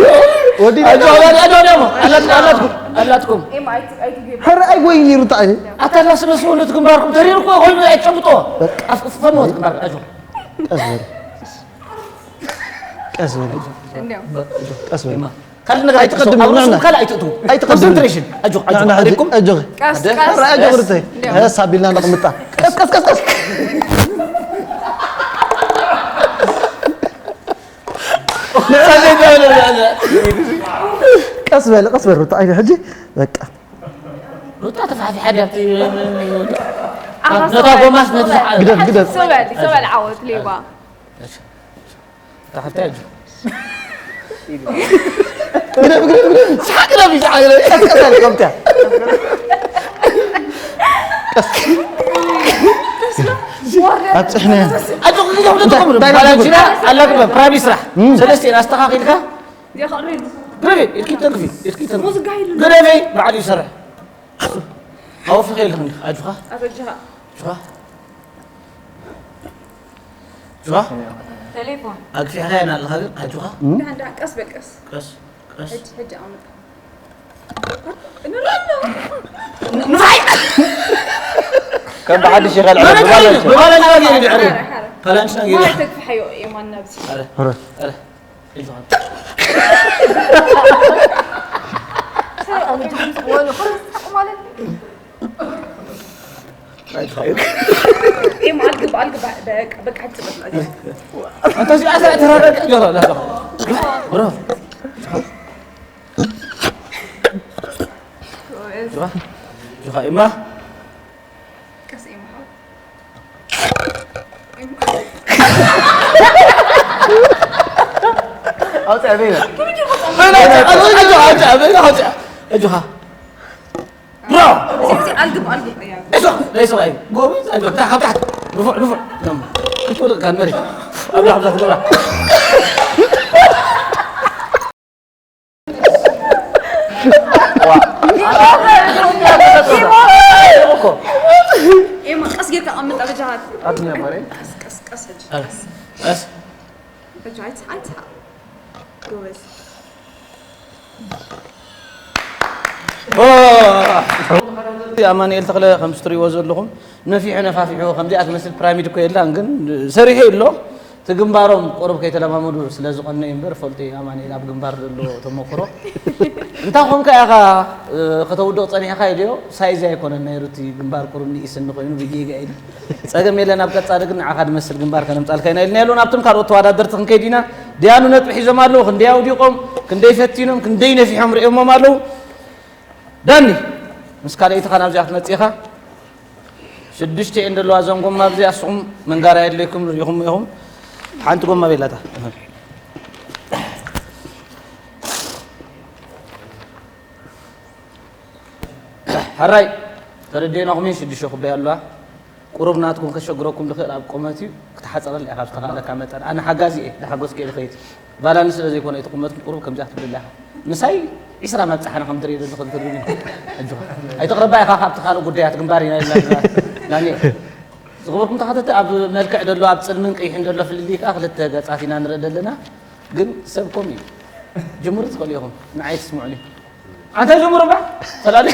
ወዲ። ኣጆ፣ ኣጆ፣ ኣጆ፣ ኣጆ። ኣላት-፣ ኣላትኩም፣ ኣላትኩም። ኤማ፣ ኣይት-፣ ኣይትግ-፣ ሐረ ኣይጎይኒ ሩታ፣ ኣይ። ኣታ ላስለስ ወለት ግንባርኩም ተሪር እኮ ኮይኑ ኣይጨብጦ። በቃ። ኣፍ-፣ ፈንወት ግንባር፣ ኣጆ። ቀስ በል። ቀስ በል። እንዲያው። ቀስ በል። ካልእ ነገር ኣይትቐድም፣ ኣይትቐድም፣ ንዕና። ካልእ ኣይትእትዉ። ኣይትቐድም። ኮንሰንትሬሽን። ኣጆ፣ ኣጆ። ንዕና ሕጂ፣ ቀሪብኩም? ኣጆ። ቀስ፣ ኣደ-፣ ቀስ፣ ኧረ ኣጆ ቀስ። ግርተይ። እንዲያው። ሀሳብ ቢልና ንቕምጣ። ቀስ፣ ቀስ፣ ቀስ፣ ቀስ። ቀስ በል፣ ቀስ በል ሩታ። ኣይ፣ ሕጂ በቃ። ሩታ ተፋሕፊሓ ድያ ኣብቲ ኣኻስ ነታ ጎማስ ነቲ ሰው በል፣ ሰው በል፣ ሰው በል ዓወት ሌባ። እሺ። ታሕታይ ኣጆ። ግደፍ፣ ግደፍ፣ ግደፍ። ስሓቅ ግደፍ፣ ስሓቅ ግደፍ። ቀስ፣ ቀስ፣ ከምታ። ቀስ። ኣብፅሕና። ኣጆ፣ ግደፍ፣ ግደፍ፣ እንታይ፣ ግደፍ። እንታይ፣ ባላንሲና ኣላግበ፣ ፕራይም ስራሕ። እም። ሰለስቲኤን ኣስተኻኺልካ። ግደፊ፣ ኢድኪ ተንክፊ፣ ኢድኪ ተንክፊ። ግደፊ፣ ባዕሉ ይሰርሕ። ኣውፊኺ ኢልክኒ፣ ኣጆኻ። ኣበጃኻ። ኣጆኻ። ጆ? ቴሌፎን። ኣግፊሕካየን ኣለኻ ግን፣ ኣጆኻ። እንዳን፣ እንዳን፣ ቀስ በል፣ ቀስ። ቀስ፣ ቀስ። ሕጂ፣ ሕጂ ኣምጣ። ንፋይ! ከም ብሓድሽ ይኸልዕ፣ ብባለንስ። ብባለንስ ገይረ ድሕሪ። ሓረ፣ ሓረ። ባላንስ ገይረ። ማይ ተግፍሓዮ፣ የማን ናብዚ። ኣረ፣ ኣረ። ኣረ። ኤማ፣ ኣልግብ፣ ኣልግብ፣ በቃ፣ በቃ፣ ሕጂ በቃ። ኣንተ እዚኣ እዛ ተረጋጋ። ጆ፣ ጆ፣ ጆ። ብሮ። ጆ፣ ጆ፣ ኤማ። ቀስ ኤማ። ኣውፅኣ በይና። በይና ኣውፅኣ፣ ኣውፅኣ፣ በይና ኣውፅኣ። ኣጆኻ። ብሮ! እዚ፣ እዚ ኣልግብ፣ ኣልግብ፣ እያ። እሱ፣ ናይ ሰብኣይ። ጎበዝ፣ ኣጆ፣ ታሕ፣ ካብ ታሕቲ። ርፉዕ፣ ርፉዕ። ከም፣ ክትወድቕ ካብ መሬት። ኣብዛ፣ ኣብዛ ትገብራ። ጌርካ ቀምጥ ኣብ ጃሃት። ኣድንያ ማርያም። ቀስ ቀስ ቀስ ሕጂ። ቀስ ሕጂ ኣይትሓ ኣይትሓ። ጎበዝ። ኣማኑኤል ተኽለ ከም ትሪእዎ ዘለኹም ነፊሑ ነፋፊሑ ከምዚኣ ትመስል ፒራሚድ እኮ የላን፣ ግን ሰሪሑ ኣሎ። እቲ ግንባሮም ቁሩብ ከይተለማመዱ ስለ ዝቐነ እዩ እምበር፣ ፈልጡ እዩ ኣማኑኤል ኣብ ግንባር ዘሎ ተመክሮ። እንታይ ኮንካ ኢኻ፣ እ፣ ከተውድቕ ጸኒሕካ ኢልዮ፣ ሳይዝ ኣይኮነን ናይ ሩቲ ግንባር ቁሩብ ንኢስኒ ኮይኑ ብጌጋ ኢሉ። ጸገም የለን፣ ኣብ ቀጻሊ ግን ንዓኻ ዝመስል ግንባር ከነምጻልካ ኢና ኢልና ኣሎ። ናብቶም ካልኦት ተወዳደርቲ ክንከይድ ኢና። ደያኑ ነጥቢ ሒዞም ኣለዉ፣ ክንደይ ኣውዲቖም፣ ክንደይ ፈቲኖም፣ ክንደይ ነፊሖም ርእዮሞም ኣለዉ። ዳኒ፣ ምስ ካልኣይትኻ ናብዚኣ ክትመጽእ ኢኻ። ሽዱሽተ እየን ዘለዋ እዘን ጎማ፣ ኣብዚኣ ንስኹም መንጋር ኣየድለይኩም፣ ርኢኹም ኢኹም። ሓንቲ ጎማ ቤላታ። ሕራይ፣ ተረዲእናኹም እየን ሽዱሽተ ኩባያ ኣለዋ። ቁሩብ ናትኩም ከሸግረኩም ዝኽእል ኣብ ቁመት እዩ፣ ክትሓጽረላ ኢኻ ብዝተኻእለካ መጠን። ኣነ ሓጋዚ እየ፣ ዝሓጎስኪ እየ ዝኸይድ። ባላንስ ስለ ዘይኮነ እቲ ቁመትኩም ቁሩብ ከምዚኣ ክትብላ ኢኻ። ምሳይ ዒስራ መብጻሕና ከም ትርኢ ዘለኹ ትርጉም እዩ። ኣጆኻ። ኣይትቕረባ ኢኻ ካብቲ ካልእ ጉዳያት ግንባር ኢና ኢልና ዳኒ። ዝኽበርኩም ተኸተተ ኣብ መልክዕ ደሎ ኣብ ጽልምን ቀይሕን ደሎ ፍልልይ ከኣ ክልተ ገጻት ኢና ንርኢ ዘለና። ግን ሰብ ኮም እዩ። ጅምሩ ትኽእሉ ኢኹም። ንዓይ ትስምዑኒ። ኣንታ ጀምሩ ባ ፈላሊ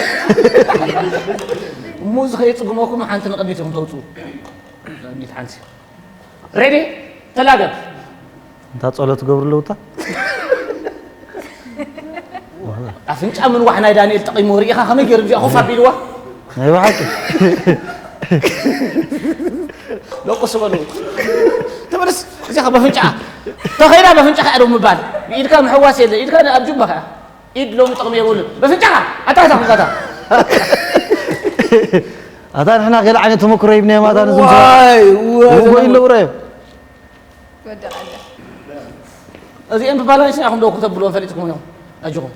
ሙዝ ከይጽግመኩም ሓንቲ ንቕድሚት ኢኹም ተውጽኡ። ንቕድሚት ሓንቲ። ሬዲ? ተላገብ። እንታ ጸሎት ገብሩ ኣለውታ ኣፍንጫ ምን ዋሕ ናይ ዳንኤል ጠቒሙ ርኢኻ ከመይ ገይሩ እዚኣ ኮፍ ኣቢልዋ? ናይ ብሓቂ ደቁስ በሉ። ተመለስ። እዚኻ በፍንጫ ተኸይዳ በፍንጫ ከኣ ደው ምባል። ብኢድካ ምሕዋስ የለ። ኢድካ ኣብ ጁባ ከኣ። ኢድ ሎሚ ጥቕሚ የብሉን። በፍንጫኻ ኣታ ኣታ ኩንካታ። ኣታ ንሕና ገለ ዓይነት ተመክሮ ሂብናዮም ኣታ ነዞም ሰባት። ዋይ ዋይ። ውጎ ይለውረዮም ወደቐለ። እዚኦም ብባላንስ ኢኹም ዶ ክተብልዎም ፈሊጥኩም እዮም። ኣጆኹም።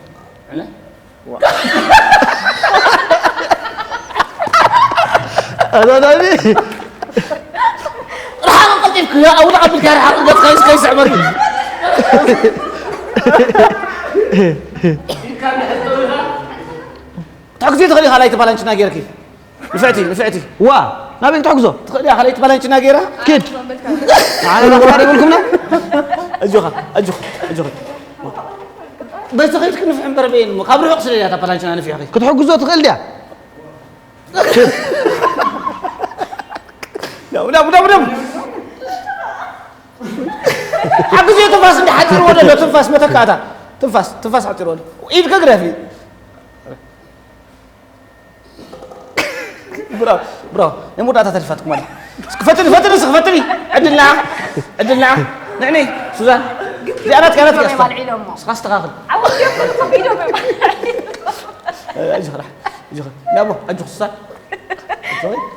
ዕለ? ኣታ ዳኒ ርሓቕ ቀልጢፍክ ኣውላ ኣቢልካ ርሓቕ ገጽካ ከይስዕመልኩ። ትሕግዚ ትኽእል ኢኻ ላይቲ ባላንችና ጌርኪ። ንፍዕቲ ንፍዕቲ። ዋ ናበይ ክትሕግዞ ትኽእል ኢኻ ላይቲ ባላንችና ጌራ። ኪድ ንዓና ፍቓድ ይብልኩምና ኣጆኻ ኣጆኻ ኣጆኻ። በዚ ኸይድክ ንፍሕ እምበር በየን እሞ ካብ ርሑቕ ስለ እያ እታ ባላንችና ንፊሕኺ። ክትሕግዞ ትኽእል ድያ ደው ደው ደው ደው። ሓግዜ ትንፋስ እንደ ሓፂርዎ ዘሎ ትንፋስ መተካእታ ትንፋስ ትንፋስ ሓፂርዎ ኣሎ። ኢድካ ግደፊ። ብራው ብራው ናይ መወዳእታ ተሪፋትኩም ኣላ። እስኪ ፈትኒ ፈትኒ እስኪ ፈትኒ። ዕድልና ዕድልና ንዕኒ ሱዛን እዚኣ ናትካ ናትካ እስካ እስካ ኣስተኻኽል። ኣጆኻ ራሕ ኣጆኻ ናቦ ኣጆኻ ሱዛን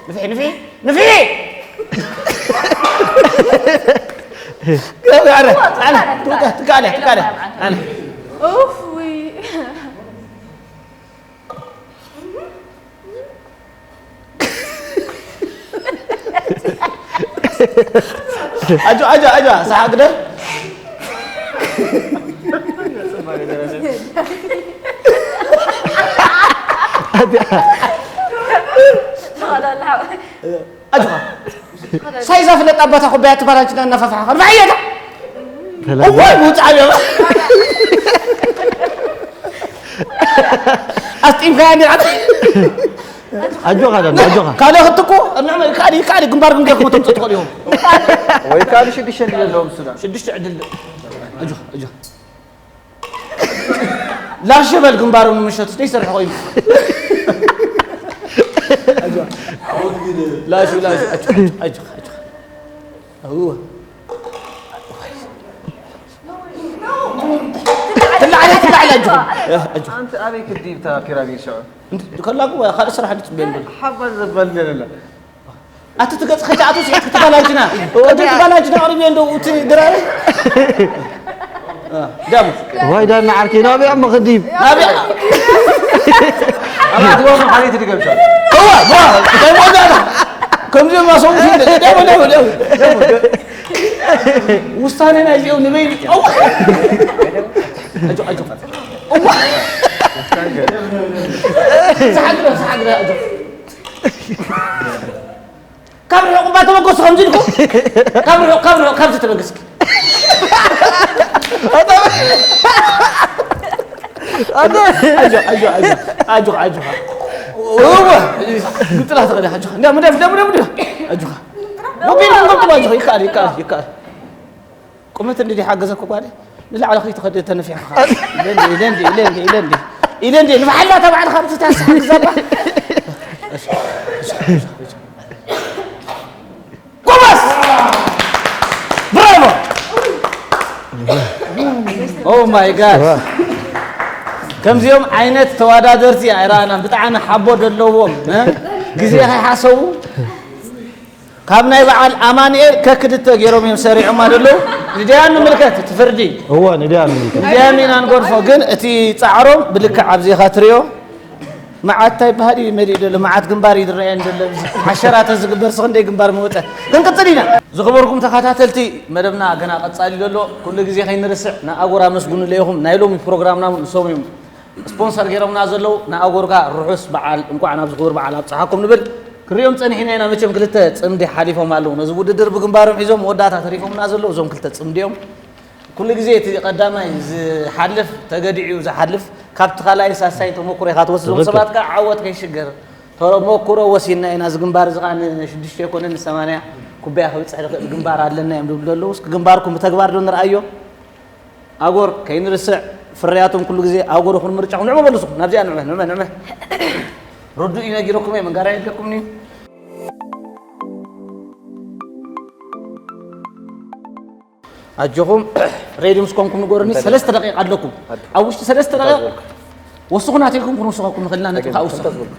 ንፊ ንፊ ንፊ ትካለ ትካለ ኣነ ኡፍ ውይ። ኣጆ ኣጆ ኣጆ ሰሓቅ ግደፍ። ኣጆኻ ሳይዛ ፍለጥ ኣባታ ኩባያ ትባል ኣንቺ እናፋፍሓኻ ርባሕ እያ እታ። እዋይ ምውፃእ ኣብያ ኣስጢምካያ እንዲ ኣጆኻ ዳኒ ኣጆኻ ካልእ ክትኩ ንዕመ ካልእ ካልእ ግንባር ግን ገርኩም ተምፅእ ትኽእሉ ኢኹም። ወይ ካልእ ሽዱሽተ እንዲ ዘለዎም ሱዳን ሽዱሽተ ዕድል ኣጆኻ ኣጆኻ ላሽ በል ግንባሮም ንምሸት ዘይሰርሕ ኮይኑ ላሹ ላሹ ኣጆኻ ኣጆኻ ኣጆኻ ትላዓለ ትላዓለ ኣጆኻ ኣጆኻ ኣንቲ ኣበይ ክዲብታ ፒራሚድ ሽዑ ከላኩ ካልእ ስራሕ ድፅበ ሓባር ዘባል ገለላ ኣቲ ትገጽ ከጃ ኣቶ ስሒት ክትባላጅና እቲ ትባላጅና ኣቕርብዮ እንደው እቲ ድራር ዳሙ ዋይ ዳና ዓርከይ ናበይ እሞ ክዲብ ናብያ ኣባትዎም ሓሊት ድገብሻ እዋ ዋ እንታይ ሞዳ ከምዚ ማሰው ዳሙ ዳሙ ዳሙ ውሳኔ ናይ ዚኦም ንበይን እዋ ኣጆ ኣጆ እዋ ሰሓግረ ሰሓግረ ኣጆ ካብ ርሑቕ እባ ተበገሱ ከምዚ ኢልኩ። ካብ ርሑቕ፣ ካብ ርሑቕ፣ ካብዚ ተበገስኪ። ኣጆ፣ ኣጆ፣ ኣጆ፣ ኣጆ፣ ኣጆ። እወ፣ ግጥላ ተኸዲ፣ ኣጆ። እንዳ፣ እንዳ፣ እንዳ፣ እንዳ፣ እንዳ። ኣጆ። ሞቢል፣ ሞቢል፣ ኣጆ። ይካል፣ ይካል፣ ይካል። ቁመት እንዲ ሓገዘኩ ጓለ። ንላዕሊ ከይትኸዲ ተነፊሕካ። ኢለ እንዲ፣ ኢለ እንዲ፣ ኢለ እንዲ፣ ኢለ እንዲ። ኢለ እንዲ፣ ንባዕላ እታ ባዕልኻ ምስ ታስሓ ግዛባ። ጎበዝ! ብራቮ! Oh my God! ከምዚኦም ዓይነት ተወዳደርቲ ኣይረኣናን። ብጣዕሚ ሓቦ ዘለዎም፣ እ? ግዜ ከይሓሰቡ ካብ ናይ በዓል ኣማኑኤል ከክልተ ገይሮም እዮም ሰሪዖማ ዘለዉ። ንድያኑ ንምልከት እቲ ፍርዲ። እወ፣ ንድያኑ ንምልከት። ንድያኑ ኢና ንገድፎ፣ ግን እቲ ጻዕሮም ብልክዕ ኣብዚ ኢኻ ትርእዮ። መዓት እንታይ ይበሃል እዩ መሊኡ ዘሎ? መዓት ግንባር እዩ ዝረኣየኒ ዘሎ። ዓሸራ ተዝግበር ስኽ እንደይ ግንባር መወጸ። ክንቅጽል ኢና። ዝኸበርኩም ተኸታተልቲ መደብና ገና ቀጻሊ ዘሎ። ኩሉ ግዜ ከይንርስዕ ንኣጎር ኣመስግኑለይ ኢኹም። ናይ ሎሚ ፕሮግራምና እውን ንሶም እዮም ስፖንሰር ገይሮምና ዘለዉ። ንኣጎር ከኣ ርሑስ በዓል፣ እንቋዕ ናብዚ ክቡር በዓል ኣብጽሓኩም ንብል። ክሪኦም ጸኒሕና ኢና። መቸም ክልተ ጽምዲ ሓሊፎም ኣለዉ። ነዚ ውድድር ብግንባሮም ሒዞም መወዳእታ ተሪፎምና ዘለዉ እዞም ክልተ ጽምዲ እዮም። ኩሉ ግዜ እቲ ቀዳማይ ዝሓልፍ ተገዲዑ እዩ ዝሓልፍ። ካብቲ ካልኣይ ሳሳይ ተመኩሮ ኢኻ ትወስድ። እዞም ትኽክል። ሰባት ከኣ ዓወት ከይሽገር ተመኩሮ ወሲድና ኢና። እዚ ግንባር እዚ ከኣ ንሽዱሽተ ኣይኮነን ንሰማንያ ኩባያ ከብጽሕ ዝኽእል ግንባር ኣለና እዮም ዝብሉ ዘለዉ። እስኪ ግንባርኩም ብተግባር ዶ ንርኣዮ? ኣጎር ከይንርስዕ ፍርያቶም ኩሉ ግዜ ኣጎር ይኹን ምርጫኹም። ንዕሞ በሉ እስኹም። ናብዚኣ ንዕመ፣ ንዕመ፣ ንዕመ። ርዱእ እዩ ነጊረኩም እየ፣ መንጋራ የድለኩምኒ። ኣጆኹም፣ ሬድዮ ምስ ኮንኩም ንገሩኒ። እንታይ ሰለስተ ደቂቃ ኣለኩም። ኣጆኹም። ኣብ ውሽጢ ሰለስተ እንታይ ደቂቃ ዝበልኩ? ወስኹ ናተይኩም ክንውስኸኩም ንኽእል ኢና፣ ነጥቢ እንታይ ከዓ ውስኽ። እንታይ ዝበልኩ?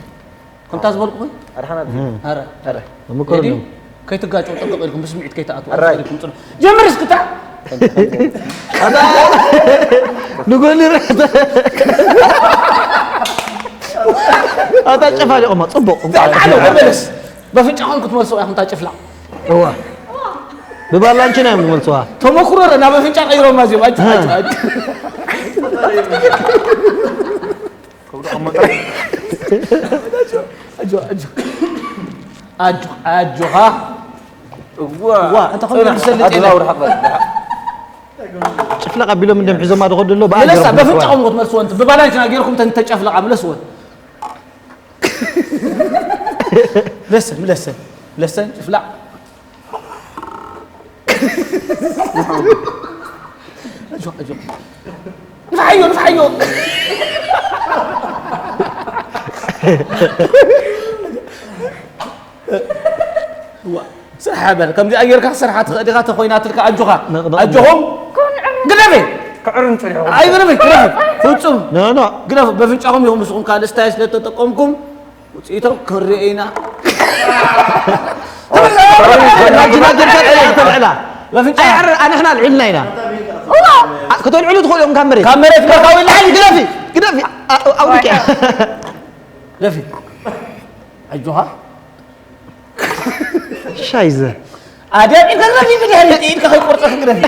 ከምታ ዝበልኩ ኹን? ኣረ ሓና ኣረ። ኣረ። ምክሩ ሬድዮ ነው። ከይትጋጨው ጥንቅቕ ኢልኩም፣ ብስምዒት ከይትኣትዉ፣ ኣራይ። ጥንቅቕ ኢልኩም ጽኑ። ጀምር እስክታ። ንጎኒ ርሕተ። ኣታ ጨፋሊቑማ፣ ጽቡቕ። እንታይ ዓለም ተመለስ። በፍንጫኹም ክትመልስዋ ኢኹም፣ እታ ጭፍላቕ። እዋ። ብባላንቺና እዮም ዝመልስዋ። ተመኩሮ ረ፣ ናብ ኣፍንጫ ቀይሮማ እዚኦም። ኣጆ፣ ኣጆ፣ ኣጆ። ኣጆ፣ ኣጆ። ኣጆ፣ ኣጆኻ። እዋ። እዋ፣ እንተ ኾነ ጽናሕ፣ ዝሰልጥ ኣጆኻ የለን። ውርሓቕ በል። ጭፍለቕ ኣቢሎም እንደም ሒዞማ ዝኸዱ ኣለዉ፣ ብኣየር ምለሳ፣ ኣቢሎም በፍንጫኹም ክትመልስዎ እንት-፣ ብባላንቺና ጌርኩም ተን-፣ ተጨፍለቓ ምለስዎ። ለሰን፣ ለሰን፣ ለሰን፣ ጭፍላቕ። ኣጆ፣ ኣጆ። ንፍሓዮ፣ ንፍሓዮ። ዋ፣ ስራሕ በል። ከምዚኣ ጌርካ ክትሰርሓ ትኽእል ኢኻ፣ ተኾይናትልካ ኣጆኻ። ነቕ፣ ነቕ። ኣጆኹም። ግደፌ። ክዕርን ጸኒሑ። ኣይግደፌ፣ ግደፌ። ፍጹም። ኖ፣ ኖ። ግደፉ፣ በፍንጫኹም ኢኹም ንስኹም ካልእ ስታይል ስለ ተጠቀምኩም። ውፅኢቶም ክንርኢ ኢና። ናጅና ጌርካ ተልዕላ። በፍንጫ። ኣይ፣ ኣረ፣ ኣንሕና ኣልዒልና ኢና። እዋ። ኣ፣ ክተልዕሉ ትኽእሉ እዮም ካብ መሬት። ካብ መሬት መርካዊ ላዕሊ ግደፊ፣ ግደፊ። ኣ፣ ኣውልቂ። ግደፊ። ኣጆኻ። ሻይዘ። ኣደብ ይገረፍ ይብል፣ ጥይት ከይቆርጠ ክግረፍ።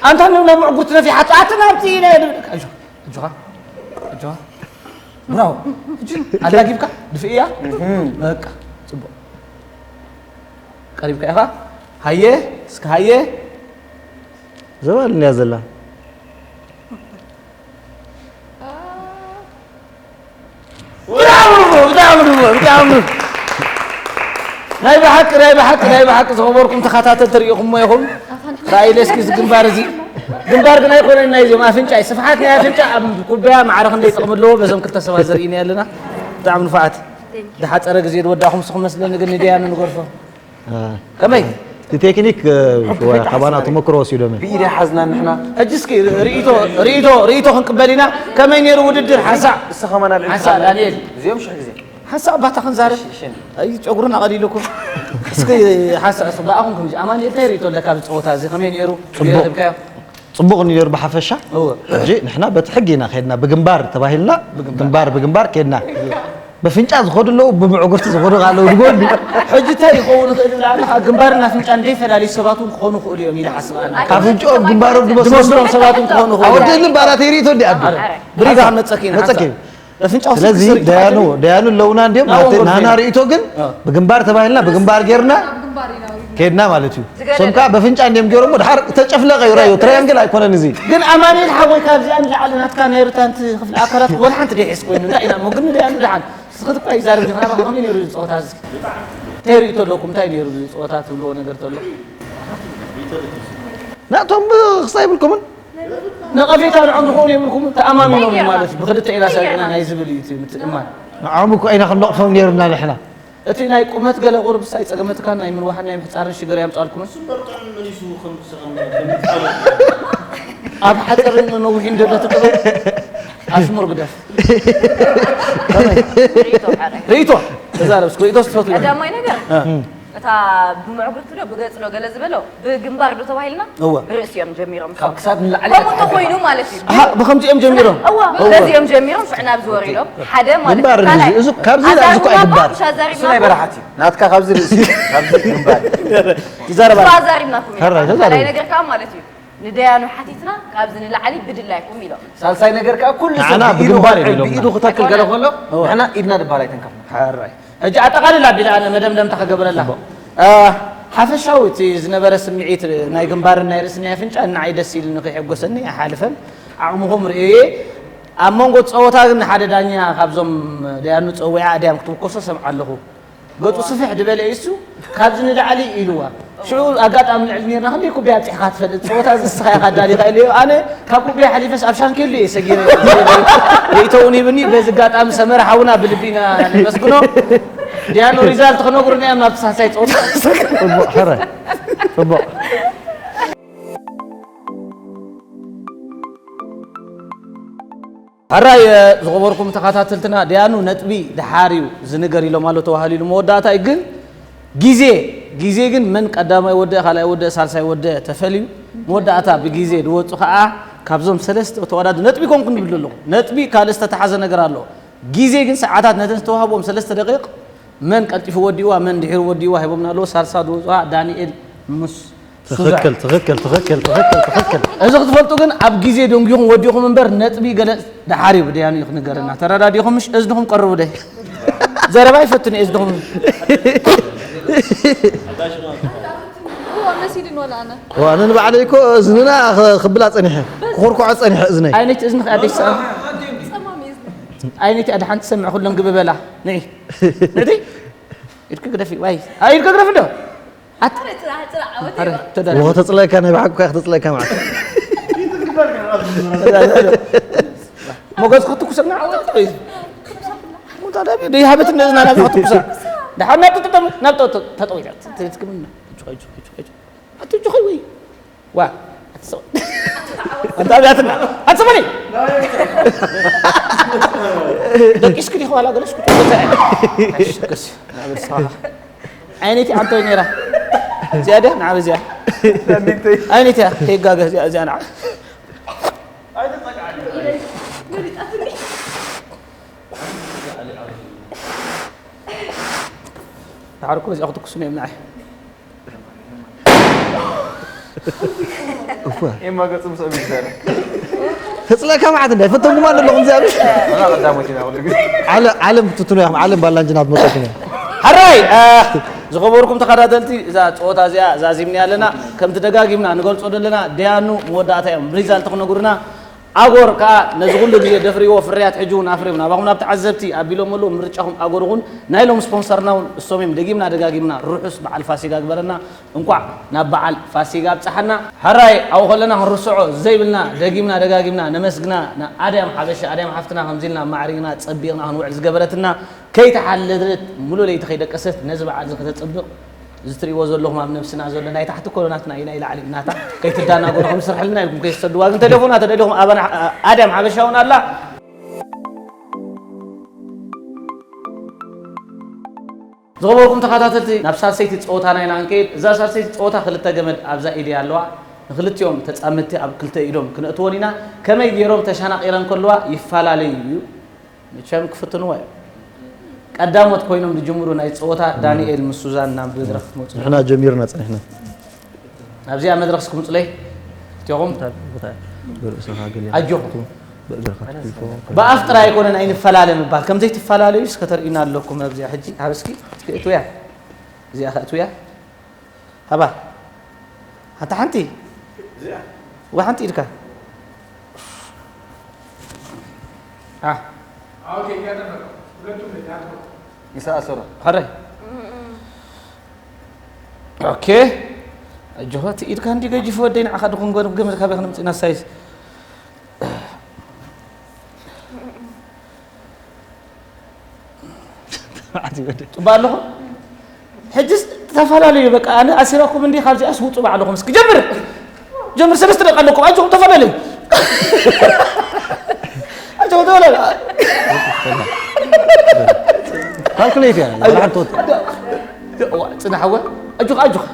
ኣንታ ነው ናብ ምዕጉርት ነፊሓቶ፣ ኣቲ ናብቲ ኢለ። ኣጆኻ። ኣጆኻ። ኣጆኻ። ብራቮ። ሕጂ ኣላጊብካ ድፍእያ። እህም። በቃ፣ ጽቡቕ። ቀሪብካ ኢኻ። ሃየ፣ እስከ ሃየ። ዘባል እንድያ ዘላ። ብጣዕሚ ንፉዕ፣ ብጣዕሚ ንፉዕ፣ ብጣዕሚ ንፉዕ። ናይ ብሓቂ፣ ናይ ብሓቂ፣ ናይ ብሓቂ ዝኸበርኩም ተኸታተልቲ ርኢኹምዎ ኢኹም። ራእይለ እስኪ እዚ ግንባር እዚ። ግንባር ግን ኣይኮነን ናይ እዚኦም ኣፍንጫ እዩ። ስፍሓት ናይ ኣፍንጫ ኣብ ኩባያ ማዕረ ክንደይ ጥቕሚ ኣለዎ? በዞም ክልተ ሰባት ዘርእይና ኣለና። ብጣዕሚ ንፉዓት። ዝሓጸረ ግዜ ዝወዳእኹም ንስኹም መስለኒ ግን ንደያኑ ንገርፎ። አ። ከመይ? እቲ ቴክኒክ፣ እ፣ ሕቶ ሽወ-፣ ከይተሓስብ ካባና ማለት ተመክሮ ወሲዶም እዮም። ብኢድ ሓዝና ንሕና። ሕጂ እስኪ ርኢቶ፣ ርኢቶ፣ ርኢቶ ክንቅበል ኢና። ከመይ ነይሩ ውድድር ሓንሳእ? ንስኻ ከማን ኣልዕል ሓንሳእ ትኽእል። ዳንኤል። እዚኦም ሽሕ ግዜ። ሓንሳእ ባታ ክንዛረብ። እሺ፣ እሺ። ኣይ፣ ጨጉርና ቀሊሉኩም። እስኪ ሓንሳእ፣ እስኪ ብኣኹም ከምዚ ኣማኑኤል እንታይ ርኢቶ ኣለካ ኣብዚ ጸወታ እዚ? ከመይ ነይሩ? ጽቡቕ። ርኢቶ ሂብካዮ? ጽቡቕ ነይሩ ብሓፈሻ። እወ። ሕጂ ንሕና በቲ ሕጊ ኢና ከይድና፣ ብግንባር ተባሂልና፣ ብግንባር። ግንባር ብግንባር ከይድና። በፍንጫ ዝኸዱ ኣለዉ፣ ብምዕጉርቲ ዝኸዱ ኣለዉ፣ ዝጎድሉ። ሕጂ እንታይ ይኸውን ይኽእል ይብል ኣለኻ? ግንባርን ኣፍንጫን ዘይፈላለዩ ሰባት እውን ክኾኑ ይኽእሉ እዮም ኢለ ሓስብ ኣነ። ኣፍንጫኦም ግንባሮም ዝመስሉ ዝመስሎም ሰባት እውን ክኾኑ ይኽእሉ እዮም። ኣወደኒ ባራት ሪኢቶ እንዲ ኣዱ። ኣረ፣ ብሪጋ መጸኪ ኢና መጸኪ። ሓንሳእ። ኣፍንጫው ስለዚ ስልክ ስልክ ደያኑ ሓደገ። ደያኑ ኣለውና እንዲዮም ናው ናተ- ወንበር ናህና ፌና። ርእቶ ግን ብግንባር ተባሂልና ብግንባር ጌርና ከድና ማለት እዩ። ሶም ከዓ በፍንጫ እንዲዮም ገይሮሞ ድሓር ተጨፍለቀ እዩ ራዮ ትራያንግል ኣይኮነን እዚ። ግን ኣማኑኤል ሓወይ ካብዚኣ ንላዕሊ ናትካ ናይ ሩታንቲ ክፍሊ ኣካላት ወላ ሓንቲ ደይሕስ ኮይኑ እንታይ ኢና እሞ ግን ደያኑ ደሓን ስኽት እኳ ይዛረብ ዲኻ ከመይ ነይሩ ዝፀወታ እዚ እንታይ ርእቶ ኣለኩም እንታይ ነይሩ ዝፀወታ ትብልዎ ነገር ተሎ ናቶም ክሳ ይብልኩምን ነቐፌታ ንዖም ዝኾኑ የብልኩም ተኣማሚኖም እዩ ማለት እዩ ብክልተ ኢና ሰሪዕና ናይ ዝብል እዩ እቲ ምትእማን ንዖም እኮ ኢና ክንነቕፎም ነይሩና ንሕና። እቲ ናይ ቁመት ገለ ቁርብስ ኣይጸገመትካን ናይ ምንዋሕን ናይ ምሕጻርን ሽግር ኣየምጻልኩምን። ኣብ ሓጸርን ነዊሕን ደሎ ትጥበብ ኣሽሙር ግደፍ። ርእይቶ ተዛረብ እስኪ ርእይቶ ስትፈትው ኢኻ። ቀዳማይ ነገር እታ ብመዕጉርቲ ዶ ብገጽ ዶ ገለ ዝበሎ ብግንባር ዶ ተባሂልና እወ። ብርእሲ እዮም ጀሚሮም ካብ ክሳድ ንላዕሊ ከምኡ እንተኮይኑ ማለት እዩ ኣሃ ብከምዚኦም ጀሚሮም እዋ በዚኦም ጀሚሮም ሽዕ ናብዚ ወሪዶም ሓደ ማለት ግንባር እዩ ካልኣይ እዚ- እዚ- ካብዚ ናብዚ እኮ ኣዛሪብናኩም ኣይግባር። ሻዛሪብናኩም እሱ ናይ በራሓት እዩ ናትካ ካብዚ ርእሲ ካብዚ ግንባር ትዛረባ እሱ ኣዛሪብናኩም ኢና ሕራይ ተዛረቡ። ካልኣይ ነገር ከዓ ማለት እዩ ንደያኑ ሓቲትና ካብዚ ንላዕሊ ብድላይኩም ኢሎም ሳልሳይ ነገር ከዓ ኩሉ ሰብ ንዓና ብኢዱ ብግንባር ክልዕል እዮም ብኢዱ ክተክል ገለ ከሎ ንሕና ኢድና ድባል ኣይተንከፍና ሕራይ ሕጂ ኣጠቓልላ ኣቢላ ኣነ መደምደምታ ከገብረላ ሓፈሻዊ እቲ ዝነበረ ስምዒት ናይ ግንባርን ናይ ርእስን ናይ ኣፍንጫ ንዓይ ደስ ኢልኒ ከይሕጎሰኒ ኣይሓልፈን ዓቕምኹም ርእየ ኣብ መንጎ ፀወታ ግን ሓደ ዳኛ ካብዞም ደያኑ ፀዊዓ ድያም ክትውከሶ ሰምዓ ኣለኹ ገፁ ስፍሕ ድበለ እዩ እሱ ካብዚ ንላዕሊ ኢልዋ ሽዑ ኣጋጣሚ ንዕል ነርና ክንደይ ኩባያ ኣብፂሕካ ትፈልጥ ፀወታ ዝስኻ ኢኻ ኣዳሊኻ ኢለዮ ኣነ ካብ ኩባያ ሓሊፈስ ኣብ ሻንኬሉ እየ ሰጊረ ርእይቶ እውን ይብኒ በዚ ኣጋጣሚ ሰመረ ሓውና ብልቢ ኢና ነመስግኖ ዲያኖ ሪዛልት ክነግሩና እዮም ናብቲ ሳልሳይ ፀወታ ፅቡቕ ሕረ ፅቡቕ ሕራይ ዝኸበርኩም ተኸታተልትና ደያኑ ነጥቢ ድሓር እዩ ዝንገር ኢሎም ኣሎ ተባህሉ ኢሉ መወዳእታ እዩ ግን ግዜ ግዜ ግን መን ቀዳማይ ወደአ ካልኣይ ወደአ ሳልሳይ ወደአ ተፈልዩ መወዳእታ ብግዜ ዝወፁ ከዓ ካብዞም ሰለስተ ተወዳዱ ነጥቢ ኮንኩ ንብል ኣለኹ ነጥቢ ካልእ ዝተተሓዘ ነገር ኣሎ ግዜ ግን ሰዓታት ነተን ዝተዋህቦም ሰለስተ ደቂቕ መን ቀልጢፉ ወዲእዋ መን ድሒሩ ወዲእዋ ሂቦምና ኣለዉ ሳልሳ ዝወፅዋ ዳንኤል ምስ ትኽክል ትኽክል ትኽክል ትኽክል ትኽክል እዚ ክትፈልጡ ግን ኣብ ግዜ ደንጊኹም ወዲኹም እምበር ነጥቢ ገለ ድሓር እዩ ብደያኑ እዩ ክንገረና ተረዳዲኹም ምሽ እዝንኹም ቀርቡ ደ ዘረባ ይፈትኑ እዝንኹም እዎ መሲልኒ ወላ ኣነ ዋ ንንባዕለይ እኮ እዝንና ኽ- ክብላ ፀኒሐ ክኹርኩዖ ፀኒሐ እዝነይ ኣይነች እዝንኽ ኣደሽ ሰ ጸማም እዩ ዝብል ኣይነች ኣደ ሓንቲ ሰምዕ ኩሎም ግብበላ ንዒ ነዲ ኢድክ ግደፊ ዋይ ኣይ ኢድክ ግደፊ ዶ ኣት ኣረ ጽላዕ ጽላዕ ዓወት ኣረ ይባ ተዳለ ወ ተፅለካ ናይ ብሓቂ እኳ ክትፅለካ ማለት ሞገስ ክትኩሰና ዓወት እዩ ሙታ ዳቢ ደይ ሃበት ነዝና ናብ ክትኩሰ ደሓር ናብ ተጠም ናብ ተጠም ተጠም ይላል ትትክምና ጆይ ጆይ ጆይ ኣቲ ጆይ ወይ ዋ ኣትሰው ኣንታ ቢያትና ኣትሰበኒ ደቂስ ክዲ ኋላ ገለስ ኩቱ ዓይነቲ ኣንቶይ ነራ እዚኣ ድያ ንዓብ እዚኣ ዓይነቲ እያ ከይጋገ እዚኣ እዚኣ ንዓ ድሓር እኮ እዚኣ ክትኩሱን እዮም ንዓይ ኤማ ገጹ ምስ እምኒ ይዛረብ ተፅለካ ማለት እንዳ ፈተንኩም ኣለኹም እግዚኣብሔር ኣና ቀዳሞት ኢና ኩሉ ግዜ ዓለ- ዓለም ትትኑ ኢኹም ዓለም ባላንጅና ትመፀኩም እያ ሕራይ እ፣ ዝኸበርኩም ተኸታተልቲ እዛ ፀወታ እዚኣ ዛዚምና ኣለና ከምቲ ደጋጊምና ንገልፆ ዘለና ደያኑ መወዳእታ እዮም ሪዛልት ክነግሩና ኣጎር ከዓ ነዚ ኩሉ ግዜ ደፍርዎ ፍርያት ሕጂ እውን ኣፍርዮም ናባኹም ናብ ተዓዘብቲ ኣቢሎም ኣለዉ ምርጫኹም ኣጎር እውን ናይ ሎም ስፖንሰርና እውን እሶም እዮም ደጊምና ደጋጊምና ርሑስ በዓል ፋሲጋ ግበረና እንቋዕ ናብ በዓል ፋሲጋ ኣብፀሓና ሕራይ ኣብኡ ከለና ክንርስዖ ዘይብልና ደጊምና ደጋጊምና ነመስግና ንኣድያም ሓበሻ ኣድያም ሓፍትና ከምዚ ኢልና ማዕሪግና ፀቢቕና ክንውዕል ዝገበረትና ከይተሓለለት ሙሉ ለይቲ ከይደቀሰት ነዚ በዓል እዚ ከተፅብቕ እዚ ትሪእዎ ዘለኹም ኣብ ነብስና ዘሎ ናይ ታሕቲ ኮሎናትና ኢና ይላዕሊ እናታ ከይትዳናገሩ ከምስርሐልና ኢልኩም ከይትሰድዋ ግን ተደፉና ተደሊኹም ኣባና ኣድያም ሓበሻ እውን ኣላ ዝኸበርኩም ተኸታተልቲ ናብ ሳልሰይቲ ፀወታና ኢና ክንከይድ እዛ ሳልሰይቲ ፀወታ ክልተ ገመድ ኣብዛ ኢድያ ኣለዋ ንክልቲኦም ተፃመድቲ ኣብ ክልተ ኢዶም ክነእትወን ኢና ከመይ ገይሮም ተሻናቂረን ከለዋ ይፈላለዩ እዩ መቸም ክፍትንዎ እዮም ቀዳሞት ኮይኖም ዝጅምሩ ናይ ፀወታ ዳንኤል ምስ ሱዛን ናብ መድረክ ክትመፁ ንሕና ጀሚርና ፀኒሕና ናብዚኣ መድረክ እስክምፁለይ እቲኹም ብርእስኻ ገሊኻ ኣጆኹም ብኣፍ ጥራይ ኣይኮነን ኣይንፈላለ ምባል። ከም ዘይትፈላለዩስ ከተርእዩና ኣለኩም ኣብዚኣ ሕጂ። ሃብ እስኪ፣ እስኪ እትውያ። እዚኣ ከ እትውያ። ሃባ። ሓንቲ ሓንቲ። ዋ ሓንቲ ኢድካ። አ። ይሰኣሰሩ። ሕራይ። ኦኬ። ኣጆኻ፣ እቲ ኢድካ እንዲ ገጂፉ ወደይ፣ ንዓኻ ድኹም ገር-፣ ገመድ ካበይ ክንምጽእ ኢና ሳይዝ? ጽቡቕ ኣለኹም? ሕጅስ ተፈላለዩ፣ በቃ፣ ኣነ ኣሲረኩም እንዲ፣ ካብዚኣስ ውጹ ባዕልኹም። እስኪ ጀምር። ጀምር፣ ሰለስተ ደቂቃ ኣለኩም። ኣጆኹም፣ ተፈላለዩ። ኣጆኹም፣ ተፈላለዩ። ካልኩሌት እያ፣ ዋላ ሓንቲ ወጥ። ዋ፣ ጽናሕ፣ እወ። ኣጆኻ፣ ኣጆኻ።